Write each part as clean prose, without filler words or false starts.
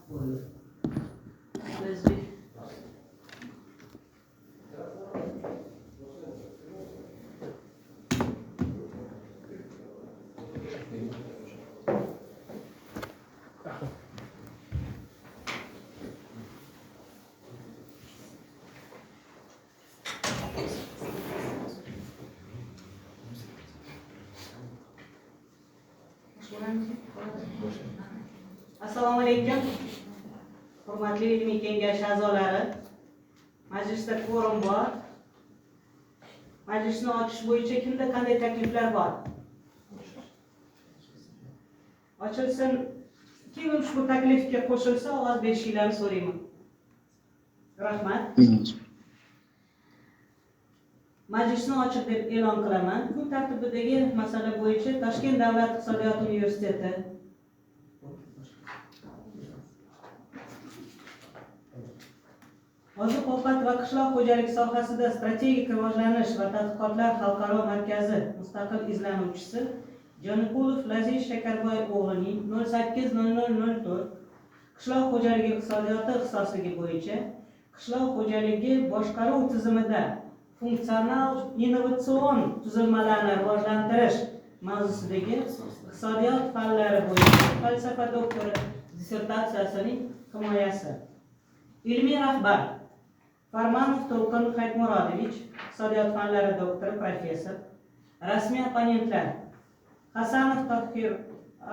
Bo'ldi. O'zbek. Assalomu alaykum. Hurmatli ilmiy kengash a'zolari. Majlisda kvorum bor. Majlisni ochish bo'yicha kimda qanday takliflar bor? Ochilsin. Kim ushbu taklifga qo'shilsa, ovoz berishingizni so'rayman. Rahmat. Majlisni ochiq deb e'lon qilaman. Kun tartibidagi masala bo'yicha Toshkent davlat iqtisodiyot universiteti Oziq-ovqat va qishloq xo'jaligi sohasida strategik rivojlanish va tadqiqotlar xalqaro markazi mustaqil izlanuvchisi Joniqulov Laziz Shakarboy o'g'lining 08.00.04 qishloq xo'jaligi iqtisodiyoti ixtisosligi bo'yicha qishloq xo'jaligi boshqaruv tizimida funksional innovatsion tuzilmalarni rivojlantirish mavzusidagi iqtisodiyot fanlari bo'yicha falsafa doktori dissertatsiyasining himoyasi. Ilmiy rahbar Farmanov To'lqin Haytmurodovich, iqtisodiyot fanlari doktori, professor. Rasmiy opponentlar Hasanov Tohir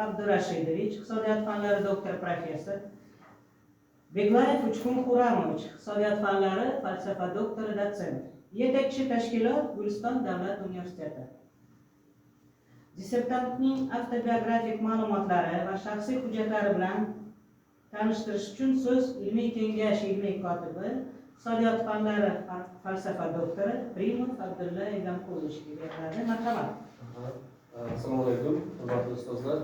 Abdurashidovich, iqtisodiyot fanlari doktori, professor. Beglayev Uchqun Xuramovich, iqtisodiyot fanlari falsafa doktori, dotsent. Yetakchi tashkilot Guliston davlat universiteti. Dissertantning avtobiografik ma'lumotlari va shaxsiy hujjatlari bilan tanishtirish uchun so'z ilmiy kengash ilmiy kotibi, iqtisodiyot fanlari falsafa doktori Primov Abdulla Idamqulovichga beriladi. Marhamat. Assalomu alaykum, hurmatli ustozlar.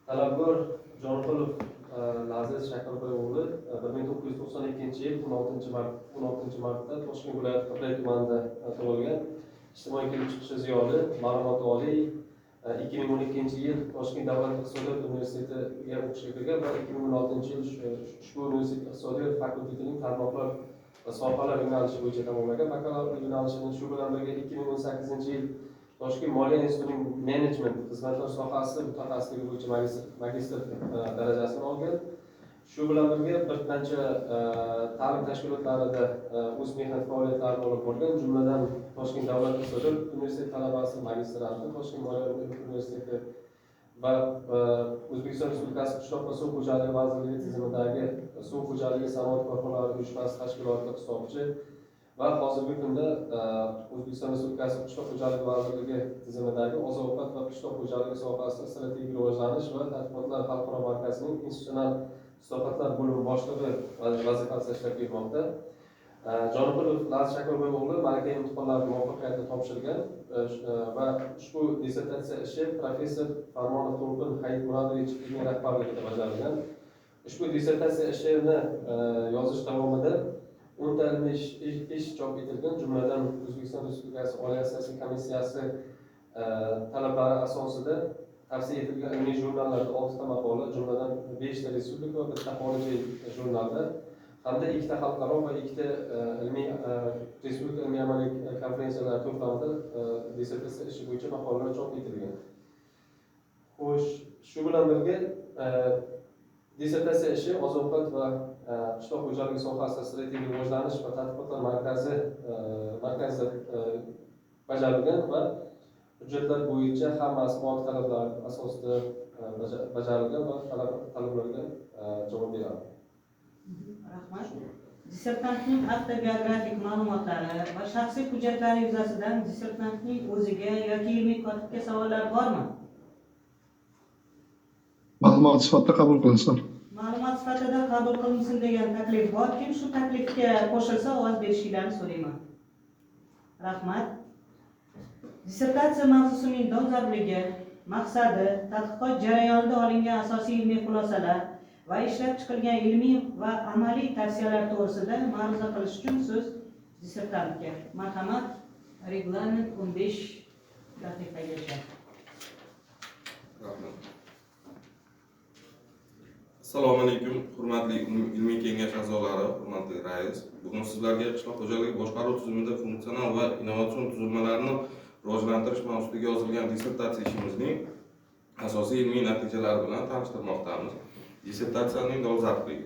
Talabgor Joniqulov Laziz Shakarboy o'g'li 1992-yil 16 martda Toshkent viloyati Qibray tumanida tug'ilgan. Ijtimoiy kelib chiqishi ziyoli, ma'lumoti oliy. 2012-yil Toshkent davlat iqtisodiyot universitetiga o'qishga kirgan va 2016-yil ushbu universitet iqtisodiyot fakultetining tarmoqlar va sohalar yo'nalishi bo'yicha tamomlagan bakalavr yo'nalishini. Shu bilan birga 2018-yil Toshkent moliya institutining menejment xizmatlar sohasi mutaxassisligi bo'yicha magistr darajasini olgan. Shu bilan birga bir qancha ta'lim tashkilotlarida o'z mehnat faoliyatlarini olib borgan, jumladan Toshkent davlat iqtisodiyot universiteti talabasi, magistranti, Toshkent moliya universiteti va O'zbekiston Respublikasi Qishloq va suv xo'jaligi vazirligi tizimidagi suv xo'jaligi sanoat korxonalari uyushmasi tashkilotida hisobchi va hozirgi kunda O'zbekiston Respublikasi Qishloq xo'jaligi vazirligi tizimidagi oziq-ovqat va qishloq xo'jaligi sohasida strategik rivojlanish va tadqiqotlar xalqaro markazining institutsional islohotlar bo'limi boshlig'i vazifasida ishlab kelmoqda. Joniqulov Laziz Shakarboy o'g'li malaka imtihonlarini muvaffaqiyatli topshirgan va ushbu dissertatsiya ishi professor Farmonov To'lqin Hayitmuradovich ilmiy rahbarligida bajarilgan. Ushbu dissertatsiya ishini yozish davomida 10 ta ilmiy ish chop etilgan, jumladan O'zbekiston Respublikasi Oliy attestatsiya komissiyasi talablari asosida tavsiya etilgan ilmiy jurnallarda oltita maqola, jumladan beshta respublika va bitta xorijiy jurnalda hamda ikkita xalqaro va ikkita ilmiy respublika ilmiy amaliy konferensiyalar to'plamida dissertatsiya ishi bo'yicha maqolalar chop etilgan. Xo'sh, shu bilan birga dissertatsiya ishi oziq ovqat va qishloq xo'jaligi sohasida strategik rivojlanish va tadqiqotlar markazida bajarilgan va hujjatlar bo'yicha hammasi MOQ talablar asosida bajarilgan va talablarga javob beradi. Rahmat. Dissertantning avtobiografik ma'lumotlari va shaxsiy hujjatlari yuzasidan dissertantning o'ziga yoki ilmiy kotibga savollar bormi? Ma'lumot sifatida qabul qilinsin. Ma'lumot sifatida qabul qilinsin degan taklif bor. Kim shu taklifga qo'shilsa, ovoz berishingizni so'rayman. Rahmat. Dissertatsiya mavzusining dolzarbligi, maqsadi, tadqiqot jarayonida olingan asosiy ilmiy xulosalar va ishlab chiqilgan ilmiy va amaliy tavsiyalar to'g'risida ma'ruza qilish uchun so'z dissertantga. Marhamat, reglament 15 daqiqagacha. Rahmat. Assalomu alaykum, hurmatli ilmiy kengash a'zolari, hurmatli rais. Bugun sizlarga qishloq xo'jaligi boshqaruv tizimida funksional va innovatsion tuzilmalarni rivojlantirish mavzusiga yozilgan dissertatsiya ishimizning asosiy ilmiy natijalari bilan tanishtirmoqdamiz. Dissertatsiyaning dolzarbligi.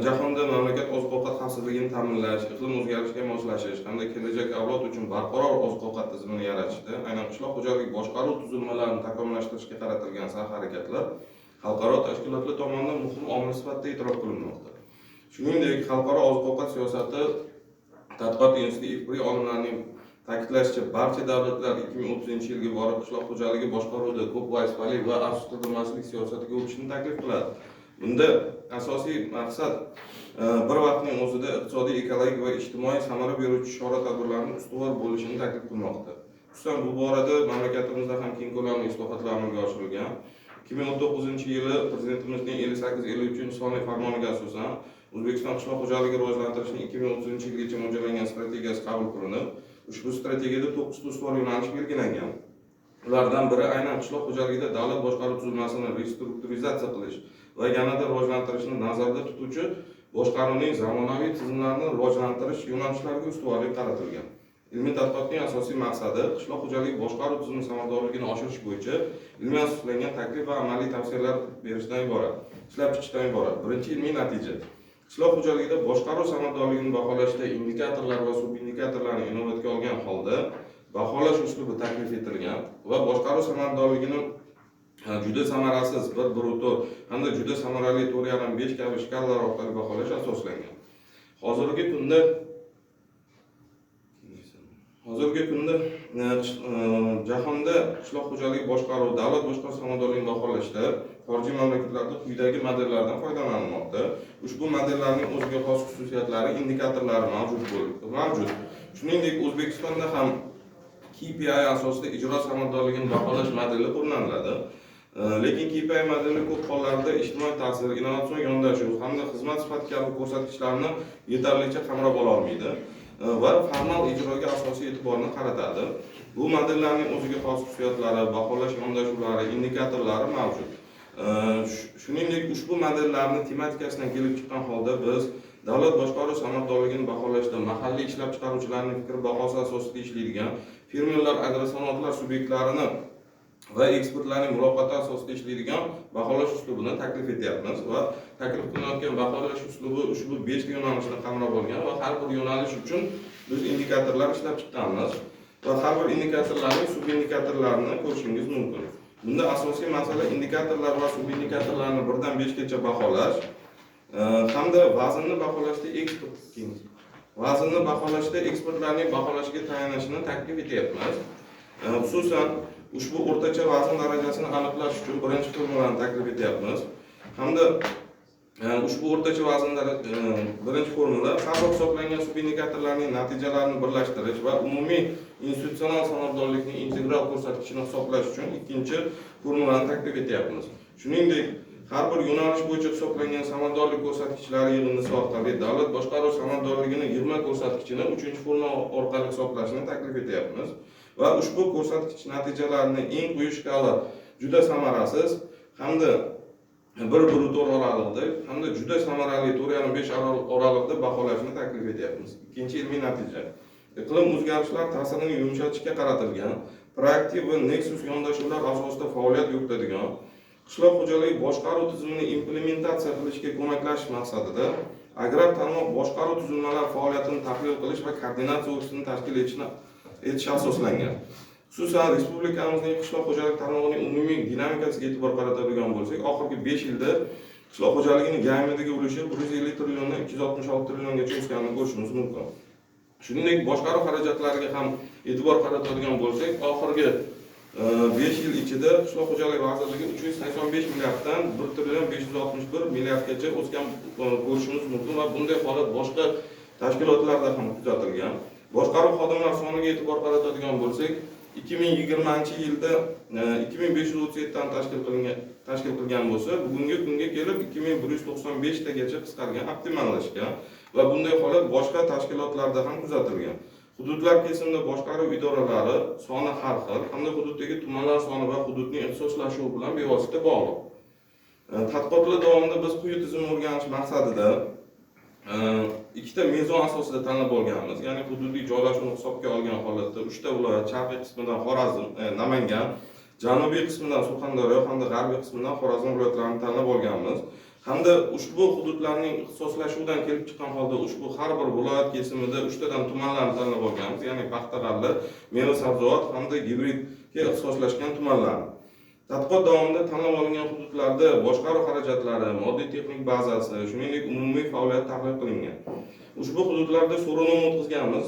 Jahonda mamlakat oziq-ovqat xavfsizligini ta'minlash, iqlim o'zgarishiga moslashish hamda kelajak avlod uchun barqaror oziq-ovqat tizimini yaratishda aynan qishloq xo'jaligi boshqaruv tuzilmalarini takomillashtirishga qaratilgan sa'y-harakatlar xalqaro tashkilotlar tomonidan muhim omil sifatida e'tirof qilinmoqda. Shuningdek, xalqaro oziq-ovqat siyosati tadqiqot instituti IFPRI olimlarining ta'kidlashicha, barcha davlatlar 2030-yilga borib qishloq xo'jaligi boshqaruvida ko'p vazifali va afsus qildirmaslik siyosatiga o'tishni taklif qiladi. Bunda asosiy maqsad bir vaqtning o'zida iqtisodiy, ekologik va ijtimoiy samara beruvchi chora-tadbirlarning ustuvor bo'lishini taklif qilmoqda. Xususan, bu borada mamlakatimizda ham keng ko'lamli islohotlar amalga oshirilgan. 2019-yili Prezidentimizning 58-53 sonli farmoniga asosan O'zbekiston qishloq xo'jaligi rivojlantirishning 2030-yilgacha mo'ljallangan strategiyasi qabul qilinib, ushbu strategiyada 9 ta ustuvor yo'nalish belgilangan. Ulardan biri aynan qishloq xo'jaligida davlat boshqaruv tuzilmasini restrukturizatsiya qilish va yanada rivojlantirishni nazarda tutuvchi boshqaruvning zamonaviy tizimlarini rivojlantirish yo'nalishlariga ustuvorlik qaratilgan. Ilmiy tadqiqotning asosiy maqsadi qishloq xo'jaligi boshqaruv tizimi samaradorligini oshirish bo'yicha ilmiy asoslangan taklif va amaliy tavsiyalar berishdan iborat, ishlab chiqishdan iborat. Birinchi ilmiy natija: qishloq xo'jaligida boshqaruv samaradorligini baholashda indikatorlar va subindikatorlarni inobatga olgan holda baholash uslubi taklif etilgan va boshqaruv samaradorligini juda samarasiz 1,4 hamda juda samarali 4,5 kabi shkalalar orqali baholash asoslangan. Hozirgi kunda jahonda qishloq xo'jaligi boshqaruv, davlat boshqaruv samaradorligini baholashda xorijiy mamlakatlarda quyidagi modellardan foydalanilmoqda. Ushbu modellarning o'ziga xos xususiyatlari, indikatorlari mavjud. Shuningdek, O'zbekistonda ham KPI asosida ijro samaradorligini baholash modeli qo'llaniladi. Lekin KPI modeli ko'p hollarda ijtimoiy ta'sir, innovatsion yondashuv hamda xizmat sifati kabi ko'rsatkichlarni yetarlicha qamrab ola olmaydi va formal ijroga asosiy e'tiborni qaratadi. Bu modellarning o'ziga xos xususiyatlari, baholash yondashuvlari, indikatorlari mavjud. Shuningdek, ushbu modellarning tematikasidan kelib chiqqan holda biz davlat boshqaruv samaradorligini baholashda mahalliy ishlab chiqaruvchilarning fikr bahosi asosida ishlaydigan fermerlar, agrosanoatlar subyektlarini va ekspertlarning muloqoti asosida ishlaydigan baholash uslubini taklif etyapmiz va taklif qilinayotgan baholash uslubi ushbu 5 ta yo'nalishni qamrab olgan va har bir yo'nalish uchun biz indikatorlar ishlab chiqqanmiz va har bir indikatorlarning subindikatorlarini ko'rishingiz mumkin. Bunda asosiy masala indikatorlar va subindikatorlarni 1dan 5 gacha baholash hamda vaznni baholashda ekspertlarning baholashiga tayanishini taklif etyapmiz. Xususan, ushbu o'rtacha vazn darajasini aniqlash uchun birinchi formulani taklif etyapmiz. Hamda ushbu o'rtacha vazn birinchi formula har bir hisoblangan subindikatorlarning natijalarini birlashtirish va umumiy institutsional samaradorlikning integral ko'rsatkichini hisoblash uchun ikkinchi formulani taklif etyapmiz. Shuningdek, har bir yo'nalish bo'yicha hisoblangan samaradorlik ko'rsatkichlari yig'indisi orqali davlat boshqaruv samaradorligini yig'ma ko'rsatkichini 3-formula orqali hisoblashni taklif etyapmiz va ushbu ko'rsatkich natijalarini eng quyi shkala juda samarasiz hamda 1,4 oralig'ida hamda juda samarali 4,5 oralig'ida baholashni taklif etyapmiz. Ikkinchi ilmiy natija: iqlim o'zgarishlar ta'sirini yumshatishga qaratilgan proaktiv va nexus yondashuvlar asosida faoliyat yuritadigan qishloq xo'jaligi boshqaruv tizimini implementatsiya qilishga ko'maklashish maqsadida agrar tarmoq boshqaruv tuzilmalari faoliyatini tahlil qilish va koordinatsiya ofisini tashkil etish asoslangan. Xususan, respublikamizning qishloq xo'jalik tarmog'ining umumiy dinamikasiga e'tibor qaratadigan bo'lsak, oxirgi 5 yilda qishloq xo'jaligining GAMdagi ulushi 150 trilliondan 266 trilliongacha o'sganini ko'rishimiz mumkin. Shuningdek, boshqaruv xarajatlariga ham e'tibor qaratadigan bo'lsak, oxirgi 5 yil ichida Qishloq xo'jaligi vazirligi 385 milliarddan 1 trillion 561 milliardgacha o'sgan ko'rishimiz mumkin va bunday holat boshqa tashkilotlarda ham kuzatilgan. Boshqaruv xodimlar soniga e'tibor qaratadigan bo'lsak, 2020-yilda 2537 dan tashkil qilgan bo'lsa, bugungi kunga kelib 2195 tagacha qisqargan, optimallashgan va bunday holat boshqa tashkilotlarda ham kuzatilgan. Hududlar kesimida boshqaruv idoralari soni har xil hamda hududdagi tumanlar soni va hududning ixtisoslashuvi bilan bevosita bog'liq. Tadqiqotlar davomida biz quyi tizimni o'rganish maqsadida ikkita mezon asosida tanlab olganmiz. Ya'ni hududiy joylashuvni hisobga olgan holatda 3 ta viloyat, sharqiy qismidan Xorazm, Namangan, janubiy qismidan Surxondaryo hamda g'arbiy qismidan Xorazm viloyatlarini tanlab olganmiz. Hamda ushbu hududlarning ixtisoslashuvidan kelib chiqqan holda ushbu har bir viloyat kesimida 3 tadan tumanlarni tanlab olganmiz. Ya'ni paxta, g'alla, meva sabzavot hamda gibridga ixtisoslashgan tumanlarni. Tadqiqot davomida tanlab olingan hududlarda boshqaruv xarajatlari, moddiy texnik bazasi, shuningdek umumiy faoliyat tahlil qilingan. Ushbu hududlarda so'rovnoma o'tkazganmiz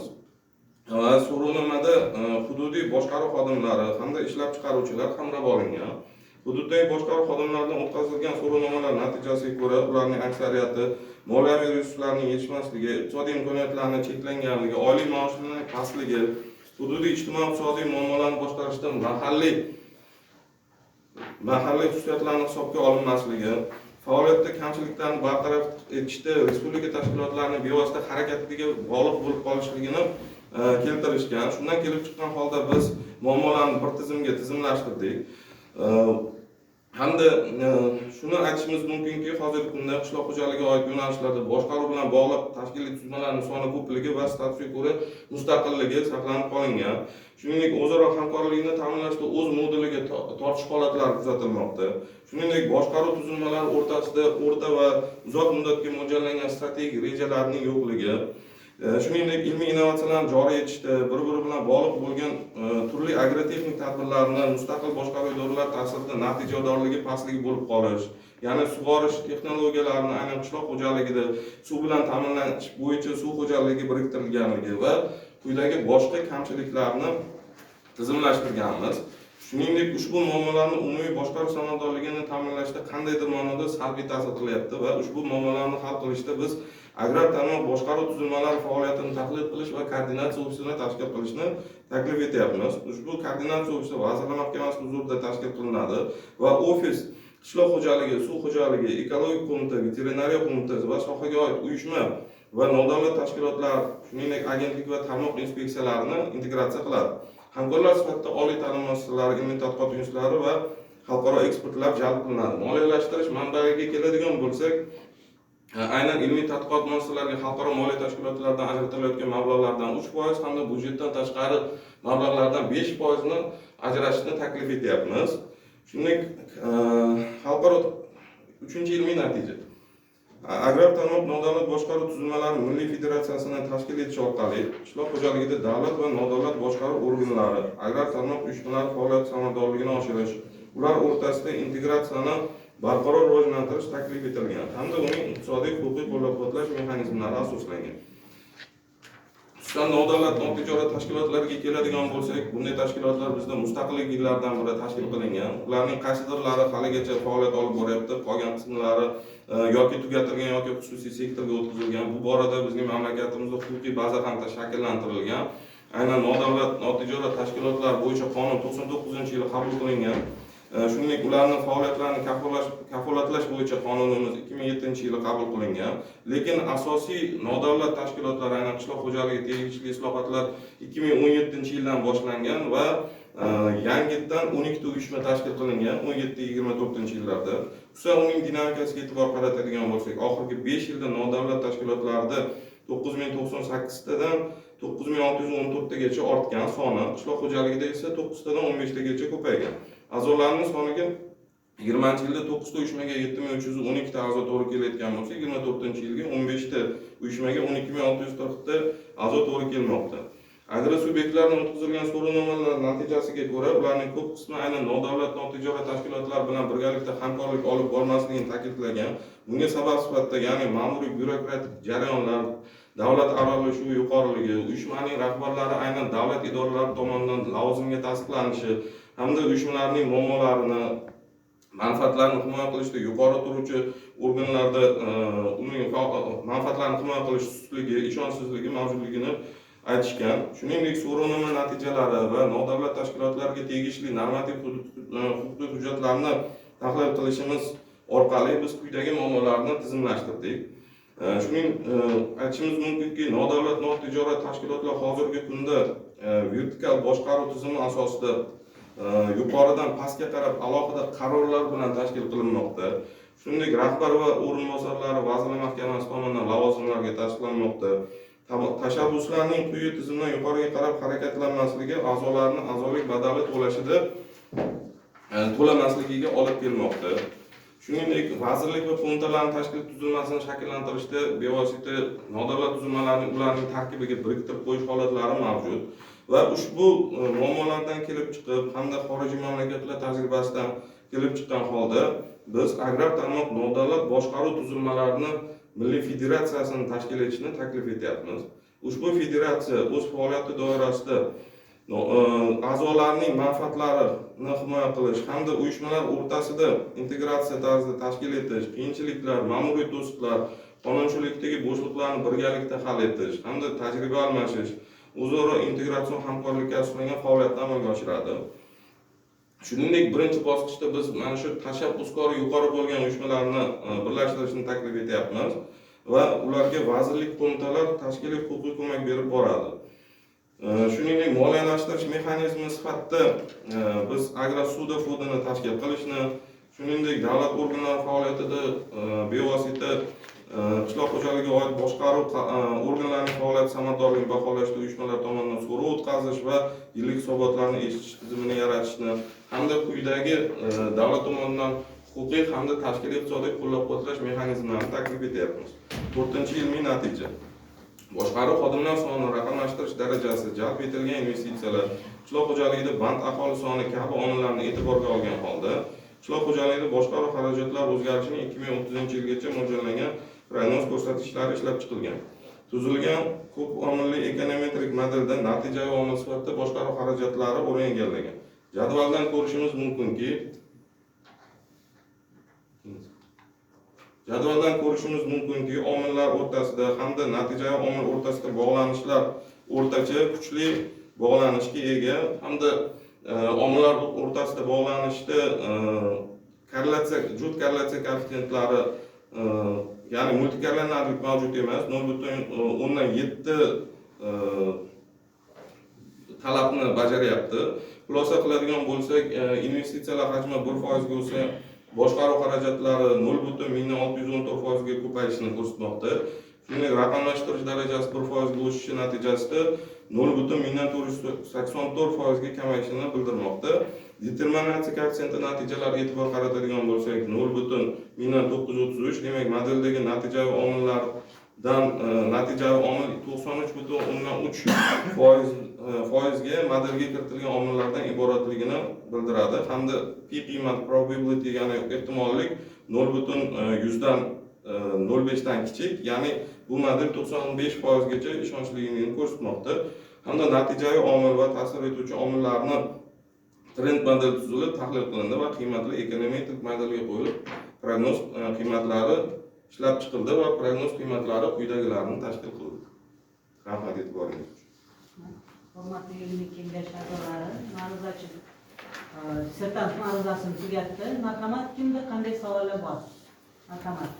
va so'rovnomada hududiy boshqaruv xodimlari hamda ishlab chiqaruvchilar qamrab olingan. Hududdagi boshqaruv xodimlaridan o'tkazilgan so'rovnomalar natijasiga ko'ra, ularning aksariyati moliyaviy resurslarning yetishmasligi, iqtisodiy imkoniyatlarning cheklanganligi, oylik maoshlarning pastligi, hududiy ijtimoiy-iqtisodiy muammolarni boshqarishda mahalliy xususiyatlarni hisobga olinmasligi, faoliyatda kamchiliklarni bartaraf etishda respublika tashkilotlarining bevosita harakatiga bog'liq bo'lib qolishligini keltirishgan. Shundan kelib chiqqan holda biz muammolarni bir tizimga tizimlashtirdik. Hamda shuni aytishimiz mumkinki, hozirgi kunda qishloq xo'jaligiga oid yo'nalishlarda boshqaruv bilan bog'liq tashkiliy tuzilmalarning soni ko'pligi va statusiga ko'ra mustaqilligi saqlanib qolingan. Shuningdek, o'zaro hamkorlikni ta'minlashda o'z moduliga tortish holatlari kuzatilmoqda. Shuningdek, boshqaruv tuzilmalari o'rtasida o'rta va uzoq muddatga mo'ljallangan strategik rejalarning yo'qligi, shuningdek, ilmiy innovatsiyalarni joriy etishda bir-biri bilan bog'liq bo'lgan turli agrotexnik tadbirlarni mustaqil boshqaruv idoralari ta'sirida natijadorligi pastligi bo'lib qolish, ya'ni sug'orish texnologiyalarini aynan qishloq xo'jaligida suv bilan ta'minlash bo'yicha suv xo'jaligi biriktirilganligi va quyidagi boshqa kamchiliklarni tizimlashtirganmiz. Shuningdek, ushbu muammolarni umumiy boshqaruv samaradorligini ta'minlashda qandaydir ma'noda salbiy ta'sir qilyapti va ushbu muammolarni hal qilishda biz agrar tarmoq boshqaruv tuzilmalari faoliyatini tahlil qilish va koordinatsiya ofisini tashkil qilishni taklif etyapmiz. Ushbu koordinatsiya ofisi Vazirlar Mahkamasi huzurida tashkil qilinadi va ofis qishloq xo'jaligi, suv xo'jaligi, ekologik qo'mita, veterinariya qo'mitasi va sohaga oid uyushma va nodavlat tashkilotlar, shuningdek agentlik va tarmoq inspeksiyalarini integratsiya qiladi. Hamkorlar sifatida oliy ta'lim muassasalari, ilmiy tadqiqot institutlari va xalqaro ekspertlar jalb qilinadi. Moliyalashtirish manbaiga keladigan bo'lsak, aynan ilmiy tadqiqot muassasalariga xalqaro moliya tashkilotlaridan ajratilayotgan mablag'lardan 3% hamda byudjetdan tashqari mablag'lardan 5% ni ajratishni taklif etyapmiz. Shuningdek, xalqaro 3-ilmiy natija. Agrar tarmoq nodavlat boshqaruv tuzilmalari milliy federatsiyasini tashkil etish orqali qishloq xo'jaligida davlat va nodavlat boshqaruv organlari, agrar tarmoq uyushmalari faoliyat samaradorligini oshirish, ular o'rtasida integratsiyani barqaror rivojlantirish taklif etilgan hamda uning iqtisodiy huquqiy qo'llab-quvvatlash mexanizmlari asoslangan. Xususan, nodavlat notijorat tashkilotlariga keladigan bo'lsak, bunday tashkilotlar bizda mustaqillik yillaridan beri tashkil qilingan. Ularning qaysidirlari haligacha faoliyat olib boryapti, qolgan qismlari yoki tugatilgan yoki xususiy sektorga o'tkazilgan. Bu borada bizning mamlakatimizda huquqiy baza ham shakllantirilgan. Aynan nodavlat notijorat tashkilotlar bo'yicha qonun 99-yili qabul qilingan. Shuningdek, ularning faoliyatlarini kafolatlash bo'yicha qonunimiz 2007-yili qabul qilingan. Lekin asosiy nodavlat tashkilotlar, aynan qishloq xo'jaligiga tegishli islohotlar 2017-yildan boshlangan va yangitdan 12 ta uyushma tashkil qilingan 17-24-yillarda. Xususan, uning dinamikasiga e'tibor qaratadigan bo'lsak, oxirgi 5 yilda nodavlat tashkilotlarida 9098 tadan 9614 tagacha ortgan soni, qishloq xo'jaligida esa 9 tadan 15 tagacha ko'paygan. A'zolarning soniga 20-yilda 9 ta uyushmaga 7312 ta a'zo to'g'ri kelayotgan bo'lsa, 24-yilga 15 ta uyushmaga 12640 ta a'zo to'g'ri kelmoqda. Agrar subyektlardan o'tkazilgan so'rovnomalar natijasiga ko'ra, ularning ko'p qismi aynan nodavlat notijorat tashkilotlar bilan birgalikda hamkorlik olib bormasligini ta'kidlagan. Bunga sabab sifatida, ya'ni ma'muriy byurokratik jarayonlar, davlat aralashuvi yuqoriligi, uyushmaning rahbarlari aynan davlat idoralari tomonidan lavozimga tasdiqlanishi hamda uyushmalarning muammolarini, manfaatlarini himoya qilishda yuqori turuvchi organlarda uning manfaatlarini himoya qilish sustligi, ishonchsizligi mavjudligini aytishgan. Shuningdek, so'rovnoma natijalari va nodavlat tashkilotlarga tegishli normativ huquqiy hujjatlarni tahlil qilishimiz orqali biz quyidagi muammolarni tizimlashtirdik. Shuning aytishimiz mumkinki, nodavlat notijorat tashkilotlar hozirgi kunda vertikal boshqaruv tizimi asosida yuqoridan pastga qarab alohida qarorlar bilan tashkil qilinmoqda. Shuningdek, rahbar va o'rinbosarlari Vazirlar Mahkamasi tomonidan lavozimlarga tasdiqlanmoqda. Tashabbuslarning quyi tizimdan yuqoriga qarab harakatlanmasligi a'zolarni a'zolik badali to'lashida to'lamasligiga olib kelmoqda. Shuningdek, vazirlik va qo'mitalarning tashkil tuzilmasini shakllantirishda bevosita nodavlat tuzilmalarni ularning tarkibiga biriktirib qo'yish holatlari mavjud va ushbu muammolardan kelib chiqib hamda xorijiy mamlakatlar tajribasidan kelib chiqqan holda biz agrar tarmoq nodavlat boshqaruv tuzilmalarini Milliy federatsiyasini tashkil etishni taklif etyapmiz. Ushbu federatsiya o'z faoliyati doirasida a'zolarning manfaatlarini himoya qilish hamda uyushmalar o'rtasida integratsiya tarzida tashkil etish, qiyinchiliklar, ma'muriy to'siqlar, qonunchilikdagi bo'shliqlarni birgalikda hal etish hamda tajriba almashish, o'zaro integratsion hamkorlikka asoslangan faoliyatni amalga oshiradi. Shuningdek, birinchi bosqichda biz mana shu tashabbuskori yuqori bo'lgan uyushmalarni birlashtirishni taklif etyapmiz va ularga vazirlik, qo'mitalar tashkiliy huquqiy ko'mak berib boradi. Shuningdek, moliyalashtirish mexanizmi sifatida biz Agrosuda fondini tashkil qilishni, shuningdek, davlat organlari faoliyatida bevosita qishloq xo'jaligiga oid boshqaruv organlarining faoliyati samaradorligini baholashda uyushmalar tomonidan so'rov o'tkazish va yillik hisobotlarni eshitish tizimini yaratishni hamda quyidagi davlat tomonidan huquqiy hamda tashkiliy iqtisodiy qo'llab-quvvatlash mexanizmlarini taklif etyapmiz. 4-ilmiy natija. Boshqaruv xodimlar soni, raqamlashtirish darajasi, jalb etilgan investitsiyalar, qishloq xo'jaligida band aholi soni kabi omillarni e'tiborga olgan holda qishloq xo'jaligida boshqaruv xarajatlari o'zgarishining 2030-yilgacha mo'ljallangan prognoz ko'rsatkichlari ishlab chiqilgan. Tuzilgan ko'p omilli ekonometrik modelda natijaviy omil sifatida boshqaruv xarajatlari o'rin egallagan. Jadvaldan ko'rishimiz mumkinki, omillar o'rtasida hamda natijaviy omil o'rtasida bog'lanishlar o'rtacha kuchli bog'lanishga ega hamda omillar o'rtasida bog'lanishda korrelyatsiya, juft korrelyatsiya koeffitsyentlari, ya'ni multikorrelyanarlik mavjud emas, 0.7 talabni bajaryapti. Xulosa qiladigan bo'lsak, investitsiyalar hajmi 1% ga o'sa, boshqaruv xarajatlari 0.1614% ga ko'payishini ko'rsatmoqda. Shuningdek, raqamlashtirish darajasi 1% ga o'sishi natijasida 0.1484% ga kamayishini bildirmoqda. Determinatsiya koeffitsiyenti natijalariga e'tibor qaratadigan bo'lsak, 0.1933, demak modeldagi natijaviy omillardan natijaviy omil 93.3% ga modelga kiritilgan omillardan iboratligini bildiradi hamda p qiymat probability, ya'ni ehtimollik 0.05 dan kichik, ya'ni bu model 95% gacha ishonchligini ko'rsatmoqda. Hamda natijaviy omil va ta'sir etuvchi omillarni trend model tuzilib tahlil qilindi va qiymatli ekonometrik modelga qo'yilib prognoz qiymatlari ishlab chiqildi va prognoz qiymatlari quyidagilarni tashkil qildi. Rahmat e'tiboringiz uchun. Hurmatli ilmiy kengash a'zolari, ma'ruzachi dissertant ma'ruzasini tugatdi. Marhamat, kimda qanday savollar bor? Marhamat.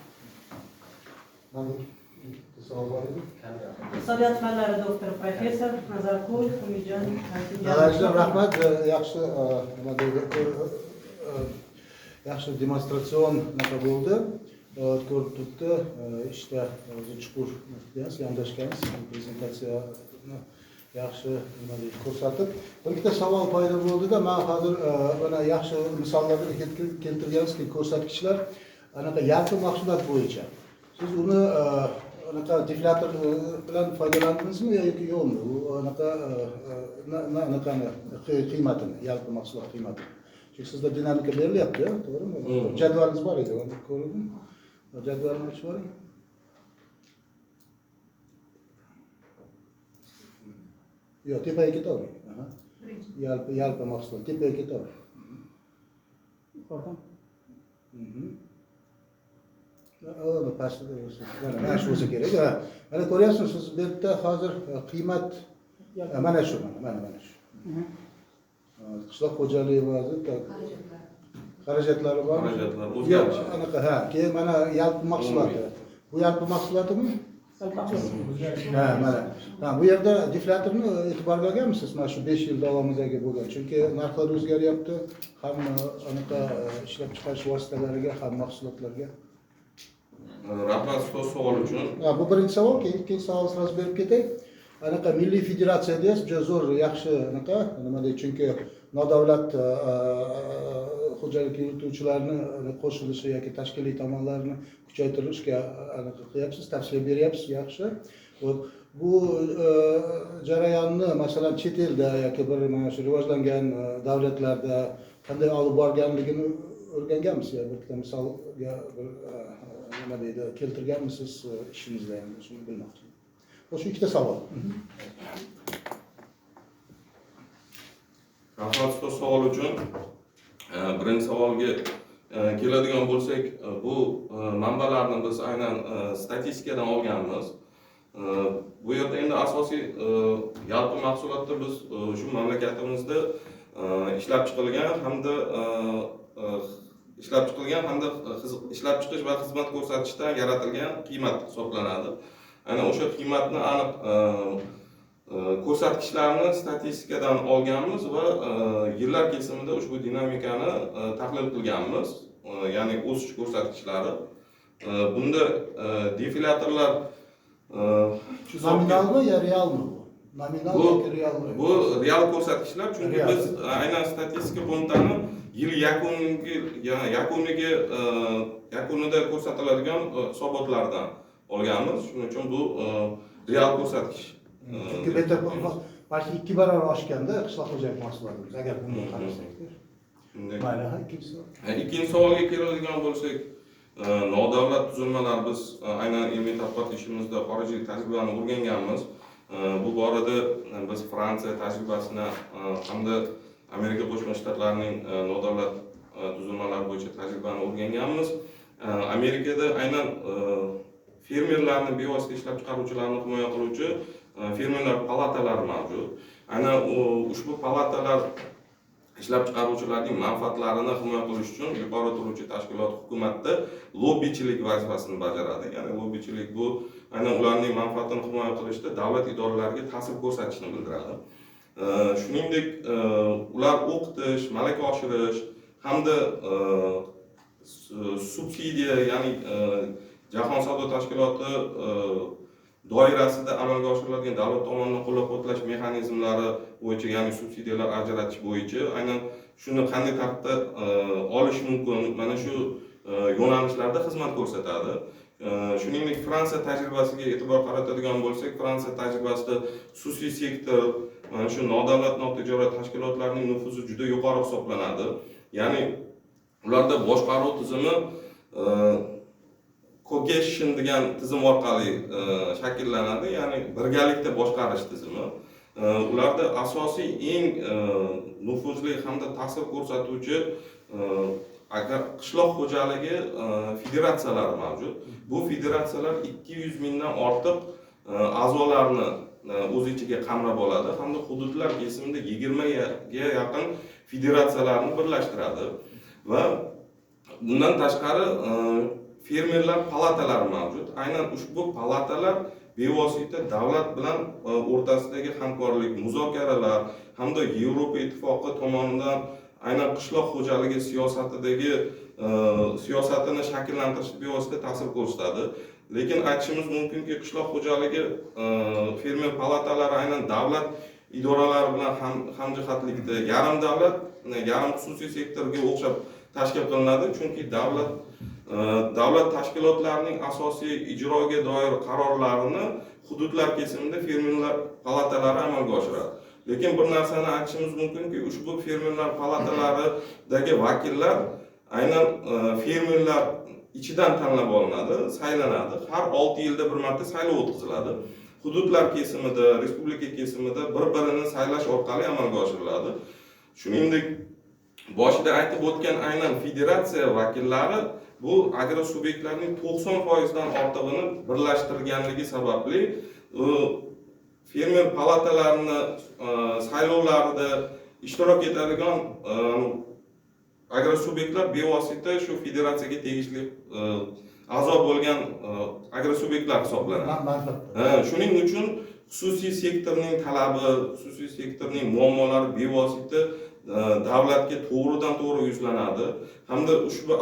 Savol bor edi. Iqtisodiyot fanlari doktori, professor Nazarqul Umidjon. Rahmat, yaxshi nima deydi, yaxshi demonstratsion nima bo'ldi. Ko'rib turibdi, ishda o'zi chuqur yondashgansiz, prezentatsiyani yaxshi nima deydi ko'rsatib. Bir ikkita savol paydo bo'ldi-da, men hozir mana yaxshi misollarni keltirgansizki, ko'rsatkichlar anaqa yalpi mahsulot bo'yicha. Siz uni anaqa deflyator bilan foydalandingizmi yoki yo'qmi? U anaqa anaqani qiymatini, yalpi mahsulot qiymatini. Chunki sizda dinamika berilyapti, to'g'rimi? Jadvalingiz bor edi, uni ko'rdim. Jadvalni ochib yuboring. Yo'q, tepaga ketavering. Yalpi yalpi mahsulot tepaga ketavering. Yuqoridan. Pastda bo'lsa, mana shu bo'lsa kerak. Mana ko'ryapsiz, siz bu yerda hozir qiymat mana shu, mana shu. Qishloq xo'jaligi vaziri xarajatlari bor. Xarajatlar o'zgarishi. Anaqa, ha, keyin mana yalpi mahsuloti. Bu yalpi mahsulotimi? Ha, mana. Ha, bu yerda deflyatorni e'tiborga olganmisiz mana shu 5 yil davomidagi bo'lgan? Chunki narxlar o'zgaryapti, ham anaqa ishlab chiqarish vositalariga, ham mahsulotlarga. Rahmat, ustoz, savol uchun. Ha, bu birinchi savol, keyin ikkinchi savol сразу berib ketay. Anaqa milliy federatsiya deysiz, juda zo'r, yaxshi anaqa, nima deydi, chunki nodavlat xo'jalik yurituvchilarni qo'shilishi yoki tashkiliy tomonlarini kuchaytirishga anaqa qilyapsiz, tavsiya beryapsiz, yaxshi. Bu jarayonni, masalan, chet elda yoki bir mana shu rivojlangan davlatlarda qanday olib borganligini o'rganganmisiz? Yo bitta misolga bir nima deydi, keltirganmisiz ishingizda ham, shuni bilmoqchiman. Shu ikkita savol. Rahmat, ustoz, savol uchun. Birinchi savolga keladigan bo'lsak, bu manbalarni biz aynan statistikadan olganmiz. Bu yerda endi asosiy yalpi mahsulotda biz shu mamlakatimizda ishlab chiqilgan hamda ishlab chiqish va xizmat ko'rsatishdan yaratilgan qiymat hisoblanadi. Aynan o'sha qiymatni aniq ko'rsatkichlarni statistikadan olganmiz va yillar kesimida ushbu dinamikani tahlil qilganmiz, ya'ni o'sish ko'rsatkichlari. Bunda deflyatorlar nominalmi yo realmi bu? Nominal yoki realmi? Bu real ko'rsatkichlar, chunki biz aynan statistika qo'mitani yil yakunida ko'rsatiladigan hisobotlardan olganmiz. Shuning uchun bu real ko'rsatkich. Chunki bu yerda balki 2 barobar oshganda qishloq xo'jalik mahsulotimiz, agar bunga qarasak. Mayli, ikkinchi savol. Ikkinchi savolga keladigan bo'lsak, nodavlat tuzilmalar, biz aynan ilmiy tadqiqot ishimizda xorijiy tajribani o'rganganmiz. Bu borada biz Fransiya tajribasini hamda Amerika Qo'shma Shtatlarining nodavlat tuzilmalari bo'yicha tajribani o'rganganmiz. Amerikada aynan fermerlarni, bevosita ishlab chiqaruvchilarni himoya qiluvchi fermerlar palatalari mavjud. Aynan ushbu palatalar ishlab chiqaruvchilarning manfaatlarini himoya qilish uchun yuqori turuvchi tashkilot hukumatda lobbichilik vazifasini bajaradi. Ya'ni lobbichilik bu aynan ularning manfaatini himoya qilishda davlat idoralariga ta'sir ko'rsatishni bildiradi. Shuningdek, ular o'qitish, malaka oshirish hamda subsidiya, ya'ni Jahon savdo tashkiloti doirasida amalga oshiriladigan davlat tomonidan qo'llab-quvvatlash mexanizmlari bo'yicha, ya'ni subsidiyalar ajratish bo'yicha aynan shuni qanday tartibda olish mumkin, mana shu yo'nalishlarda xizmat ko'rsatadi. Shuningdek, Fransiya tajribasiga e'tibor qaratadigan bo'lsak, Fransiya tajribasida xususiy sektor, mana shu nodavlat notijorat tashkilotlarining nufuzi juda yuqori hisoblanadi. Ya'ni ularda boshqaruv tizimi cogestion degan tizim orqali shakllanadi, ya'ni birgalikda boshqarish tizimi. Ularda asosiy eng nufuzli hamda ta'sir ko'rsatuvchi qishloq xo'jaligi federatsiyalari mavjud. Bu federatsiyalar 200 mingdan ortiq a'zolarni o'z ichiga qamrab oladi hamda hududlar kesimida 20 ga yaqin federatsiyalarni birlashtiradi. Va bundan tashqari fermerlar palatalari mavjud. Aynan ushbu palatalar bevosita davlat bilan o'rtasidagi hamkorlik, muzokaralar hamda Yevropa Ittifoqi tomonidan aynan qishloq xo'jaligi siyosatidagi siyosatini shakllantirishda bevosita ta'sir ko'rsatadi. Lekin aytishimiz mumkinki, qishloq xo'jaligi fermer palatalari aynan davlat idoralari bilan hamjihatlikda, yarim davlat, yarim xususiy sektorga o'xshab tashkil qilinadi. Chunki davlat tashkilotlarining asosiy ijroga doir qarorlarini hududlar kesimida fermerlar palatalari amalga oshiradi. Lekin bir narsani aytishimiz mumkinki, ushbu fermerlar palatalaridagi vakillar aynan fermerlar ichidan tanlab olinadi, saylanadi. Har 6 yilda bir marta saylov o'tkaziladi. Hududlar kesimida, respublika kesimida bir-birini saylash orqali amalga oshiriladi. Shuningdek, boshida aytib o'tgan aynan federatsiya vakillari bu agrosubyektlarning 90% dan ortig'ini birlashtirganligi sababli fermer palatalarini saylovlarida ishtirok etadigan agrosubyektlar bevosita shu federatsiyaga tegishli a'zo bo'lgan agrosubyektlar hisoblanadi. Shuning uchun xususiy sektorning talabi, xususiy sektorning muammolari bevosita davlatga to'g'ridan to'g'ri yuzlanadi hamda ushbu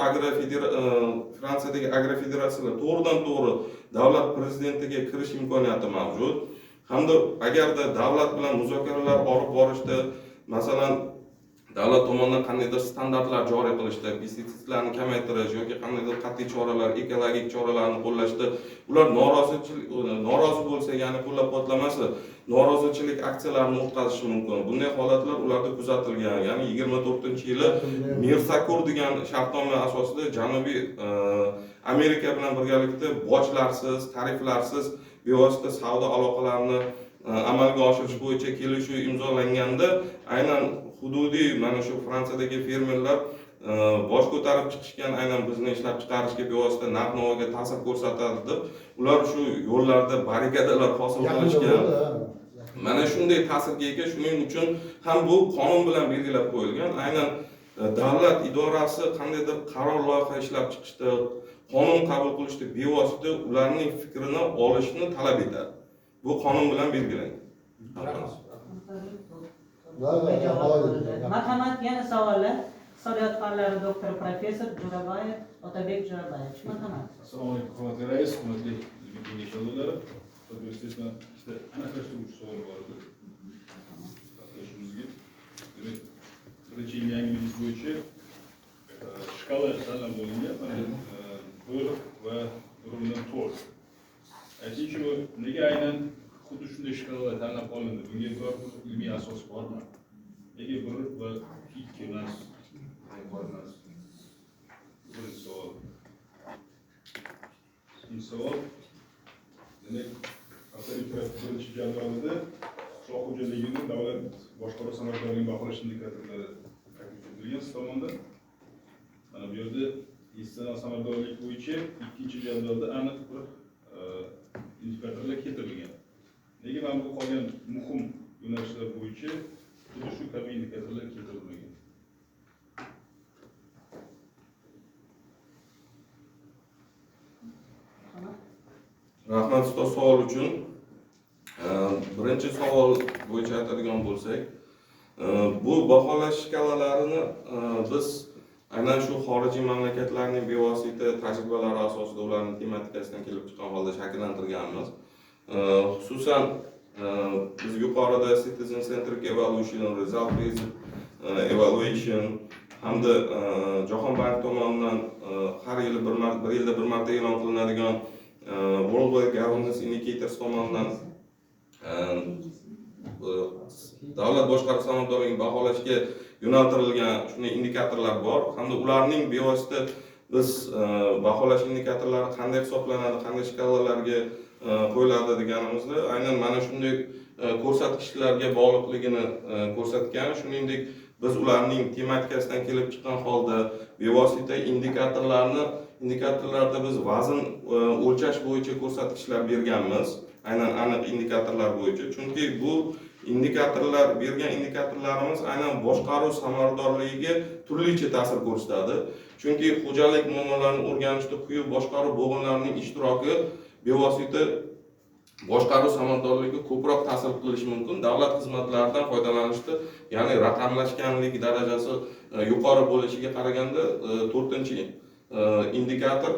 Fransiyadagi agrofederatsiyalar to'g'ridan to'g'ri davlat prezidentiga kirish imkoniyati mavjud. Hamda agarda davlat bilan muzokaralar olib borishda, masalan, davlat tomonidan qandaydir standartlar joriy qilishda, pestitsidlarni kamaytirish yoki qandaydir qat'iy choralar, ekologik choralarni qo'llashda ular norozi bo'lsa, ya'ni qo'llab-quvvatlamasa, norozichilik aksiyalarini o'tkazishi mumkin. Bunday holatlar ularda kuzatilgan. Ya'ni 24-yili Mersakur degan shartnoma asosida Janubiy Amerika bilan birgalikda bojlarsiz, tariflarsiz bevosita savdo aloqalarini amalga oshirish bo'yicha kelishuv imzolanganda aynan hududiy mana shu Fransiyadagi fermerlar bosh ko'tarib chiqishgan, aynan bizni ishlab chiqarishga bevosita narx-navoga ta'sir ko'rsatadi deb ular shu yo'llarda barrikadalar hosil qilishgan. Mana shunday ta'sirga ega. Shuning uchun ham bu qonun bilan belgilab qo'yilgan. Aynan davlat idorasi qandaydir qaror loyiha ishlab chiqishda, qonun qabul qilishda bevosita ularning fikrini olishni talab etadi. Bu qonun bilan belgilangan. Marhamat, yana savollar. Iqtisodiyot fanlari doktori professor Jo'rabayev Otabek Jo'rabayevich, marhamat. Assalomu alaykum, hurmatli rais, hurmatli ilmiy kengash a'zolari. Ikkita aniqlashtiruvchi savol bor edi. Qatnashimizga. Demak, birinchi yil yangi biznes bo'yicha shkala tanlab olingan, mana 1 va 1.4. Aytingchi, nega aynan xuddi shunday shkalalar tanlab olindi? Bunga biror bir ilmiy asos bormi? Nega 1 va 2 emas? Bor emas. Birinchi savol. Ikkinchi savol. Demak, birinchi jadvalida qishloq xo'jaligini davlat boshqaruv samaradorligini baholash indikatorlari taklif etilgan siz tomonidan. Mana bu yerda institutsional samaradorlik bo'yicha ikkinchi jadvalda aniq bir indikatorlar keltirilgan. Nega mana bu qolgan muhim yo'nalishlar bo'yicha xuddi shu kabi indikatorlar keltirilmagan? Rahmat ustoz savol uchun. Birinchi savol bo'yicha aytadigan bo'lsak, bu baholash shkalalarini biz aynan shu xorijiy mamlakatlarning bevosita tajribalari asosida ularning tematikasidan kelib chiqqan holda shakllantirganmiz. Xususan biz yuqorida Citizen Centric Evaluation, Result Based Evaluation hamda Jahon banki tomonidan har yili bir yilda bir marta e'lon qilinadigan World Governance Indicators tomonidan davlat boshqaruv samaradorligini baholashga yo'naltirilgan shunday indikatorlar bor hamda ularning bevosita biz baholash indikatorlari qanday hisoblanadi, qanday shkalalarga qo'yiladi deganimizda aynan mana shunday ko'rsatkichlarga bog'liqligini ko'rsatgan. Shuningdek, biz ularning tematikasidan kelib chiqqan holda bevosita indikatorlarda biz vazn o'lchash bo'yicha ko'rsatkichlar berganmiz, aynan aniq indikatorlar bo'yicha. Chunki bu indikatorlar, bergan indikatorlarimiz aynan boshqaruv samaradorligiga turlicha ta'sir ko'rsatadi. Chunki xo'jalik muammolarini o'rganishda quyi boshqaruv bo'g'inlarining ishtiroki bevosita boshqaruv samaradorligiga ko'proq ta'sir qilishi mumkin. Davlat xizmatlaridan foydalanishda, ya'ni raqamlashganlik darajasi yuqori bo'lishiga qaraganda 4-chi indikator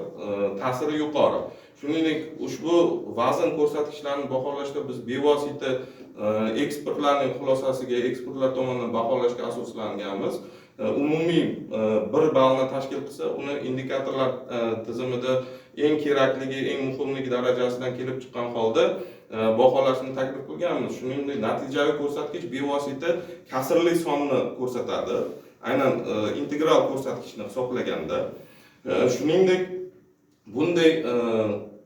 ta'siri yuqori. Shuningdek, ushbu vazn ko'rsatkichlarini baholashda biz bevosita ekspertlarning xulosasiga, ekspertlar tomonidan baholashga asoslanganmiz. Umumiy 1 ballni tashkil qilsa, uni indikatorlar tizimida eng kerakligi, eng muhimligi darajasidan kelib chiqqan holda baholashni taklif qilganmiz. Shuningdek, natijaviy ko'rsatkich bevosita kasrli sonni ko'rsatadi, aynan integral ko'rsatkichni hisoblaganda. Shuningdek, bunday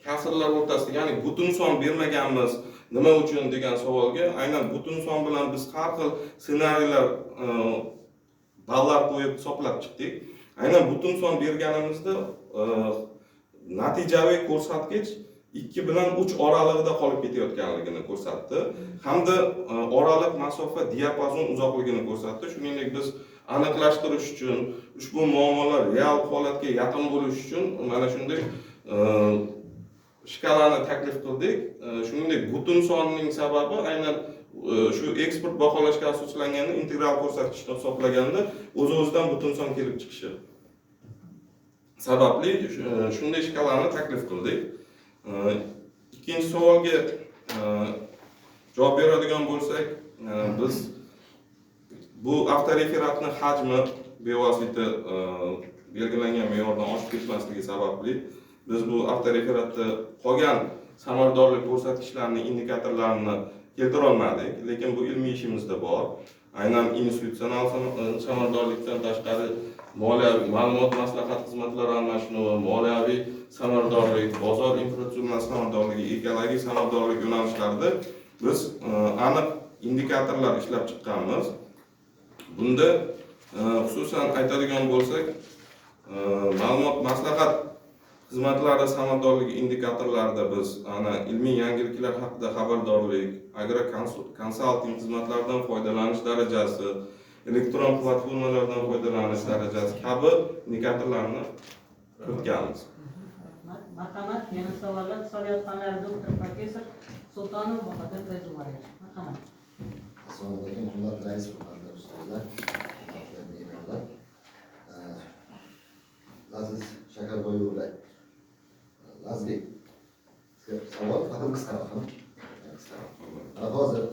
kasrlar o'rtasida, ya'ni butun son bermaganmiz nima uchun degan savolga, aynan butun son bilan biz har xil ssenariylar, ballar qo'yib hisoblab chiqdik. Aynan butun son berganimizda natijaviy ko'rsatkich 2 bilan 3 oralig'ida qolib ketayotganligini ko'rsatdi hamda oraliq masofa diapazon uzoqligini ko'rsatdi. Shuningdek, biz aniqlashtirish uchun ushbu muammolar real holatga yaqin bo'lishi uchun mana shunday shkalani taklif qildik. Shuningdek, butun sonning sababi aynan shu eksport baholashga asoslanganda integral ko'rsatkichni hisoblaganda o'z-o'zidan butun son kelib chiqishi sababli shunday shkalani taklif qildik. Ikkinchi savolga javob beradigan bo'lsak, biz bu avtoreferatni hajmi bevosita belgilangan me'yordan oshib ketmasligi sababli biz bu avtoreferatda qolgan samaradorlik ko'rsatkichlarini, indikatorlarini keltira olmadik, lekin bu ilmiy ishimizda bor. Aynan institutsional samaradorlikdan tashqari moliyaviy ma'lumot maslahat xizmatlari almashinuvi, moliyaviy samaradorlik, bozor infratuzilmasi samaradorligi, ekologik samaradorlik yo'nalishlarida biz aniq indikatorlar ishlab chiqqanmiz. Bunda xususan aytadigan bo'lsak, ma'lumot maslahat xizmatlari samaradorligi indikatorlarida biz ana ilmiy yangiliklar haqida xabardorlik, agrokonsalting xizmatlaridan foydalanish darajasi, elektron platformalardan foydalanish darajasi kabi indikatorlarni kiritganmiz. Marhamat, yana savollar solayotganlar doktor professor Sultonov Bahodir Fayzullayevich. Marhamat. Assalomu alaykum, hurmatli rais, hurmatli ustozlar, hurmatli mehmonlar. Laziz Shakarboy o'g'li, Lazizbek, sizga savol, faqat qisqaroq, qisqaroq. Mana hozir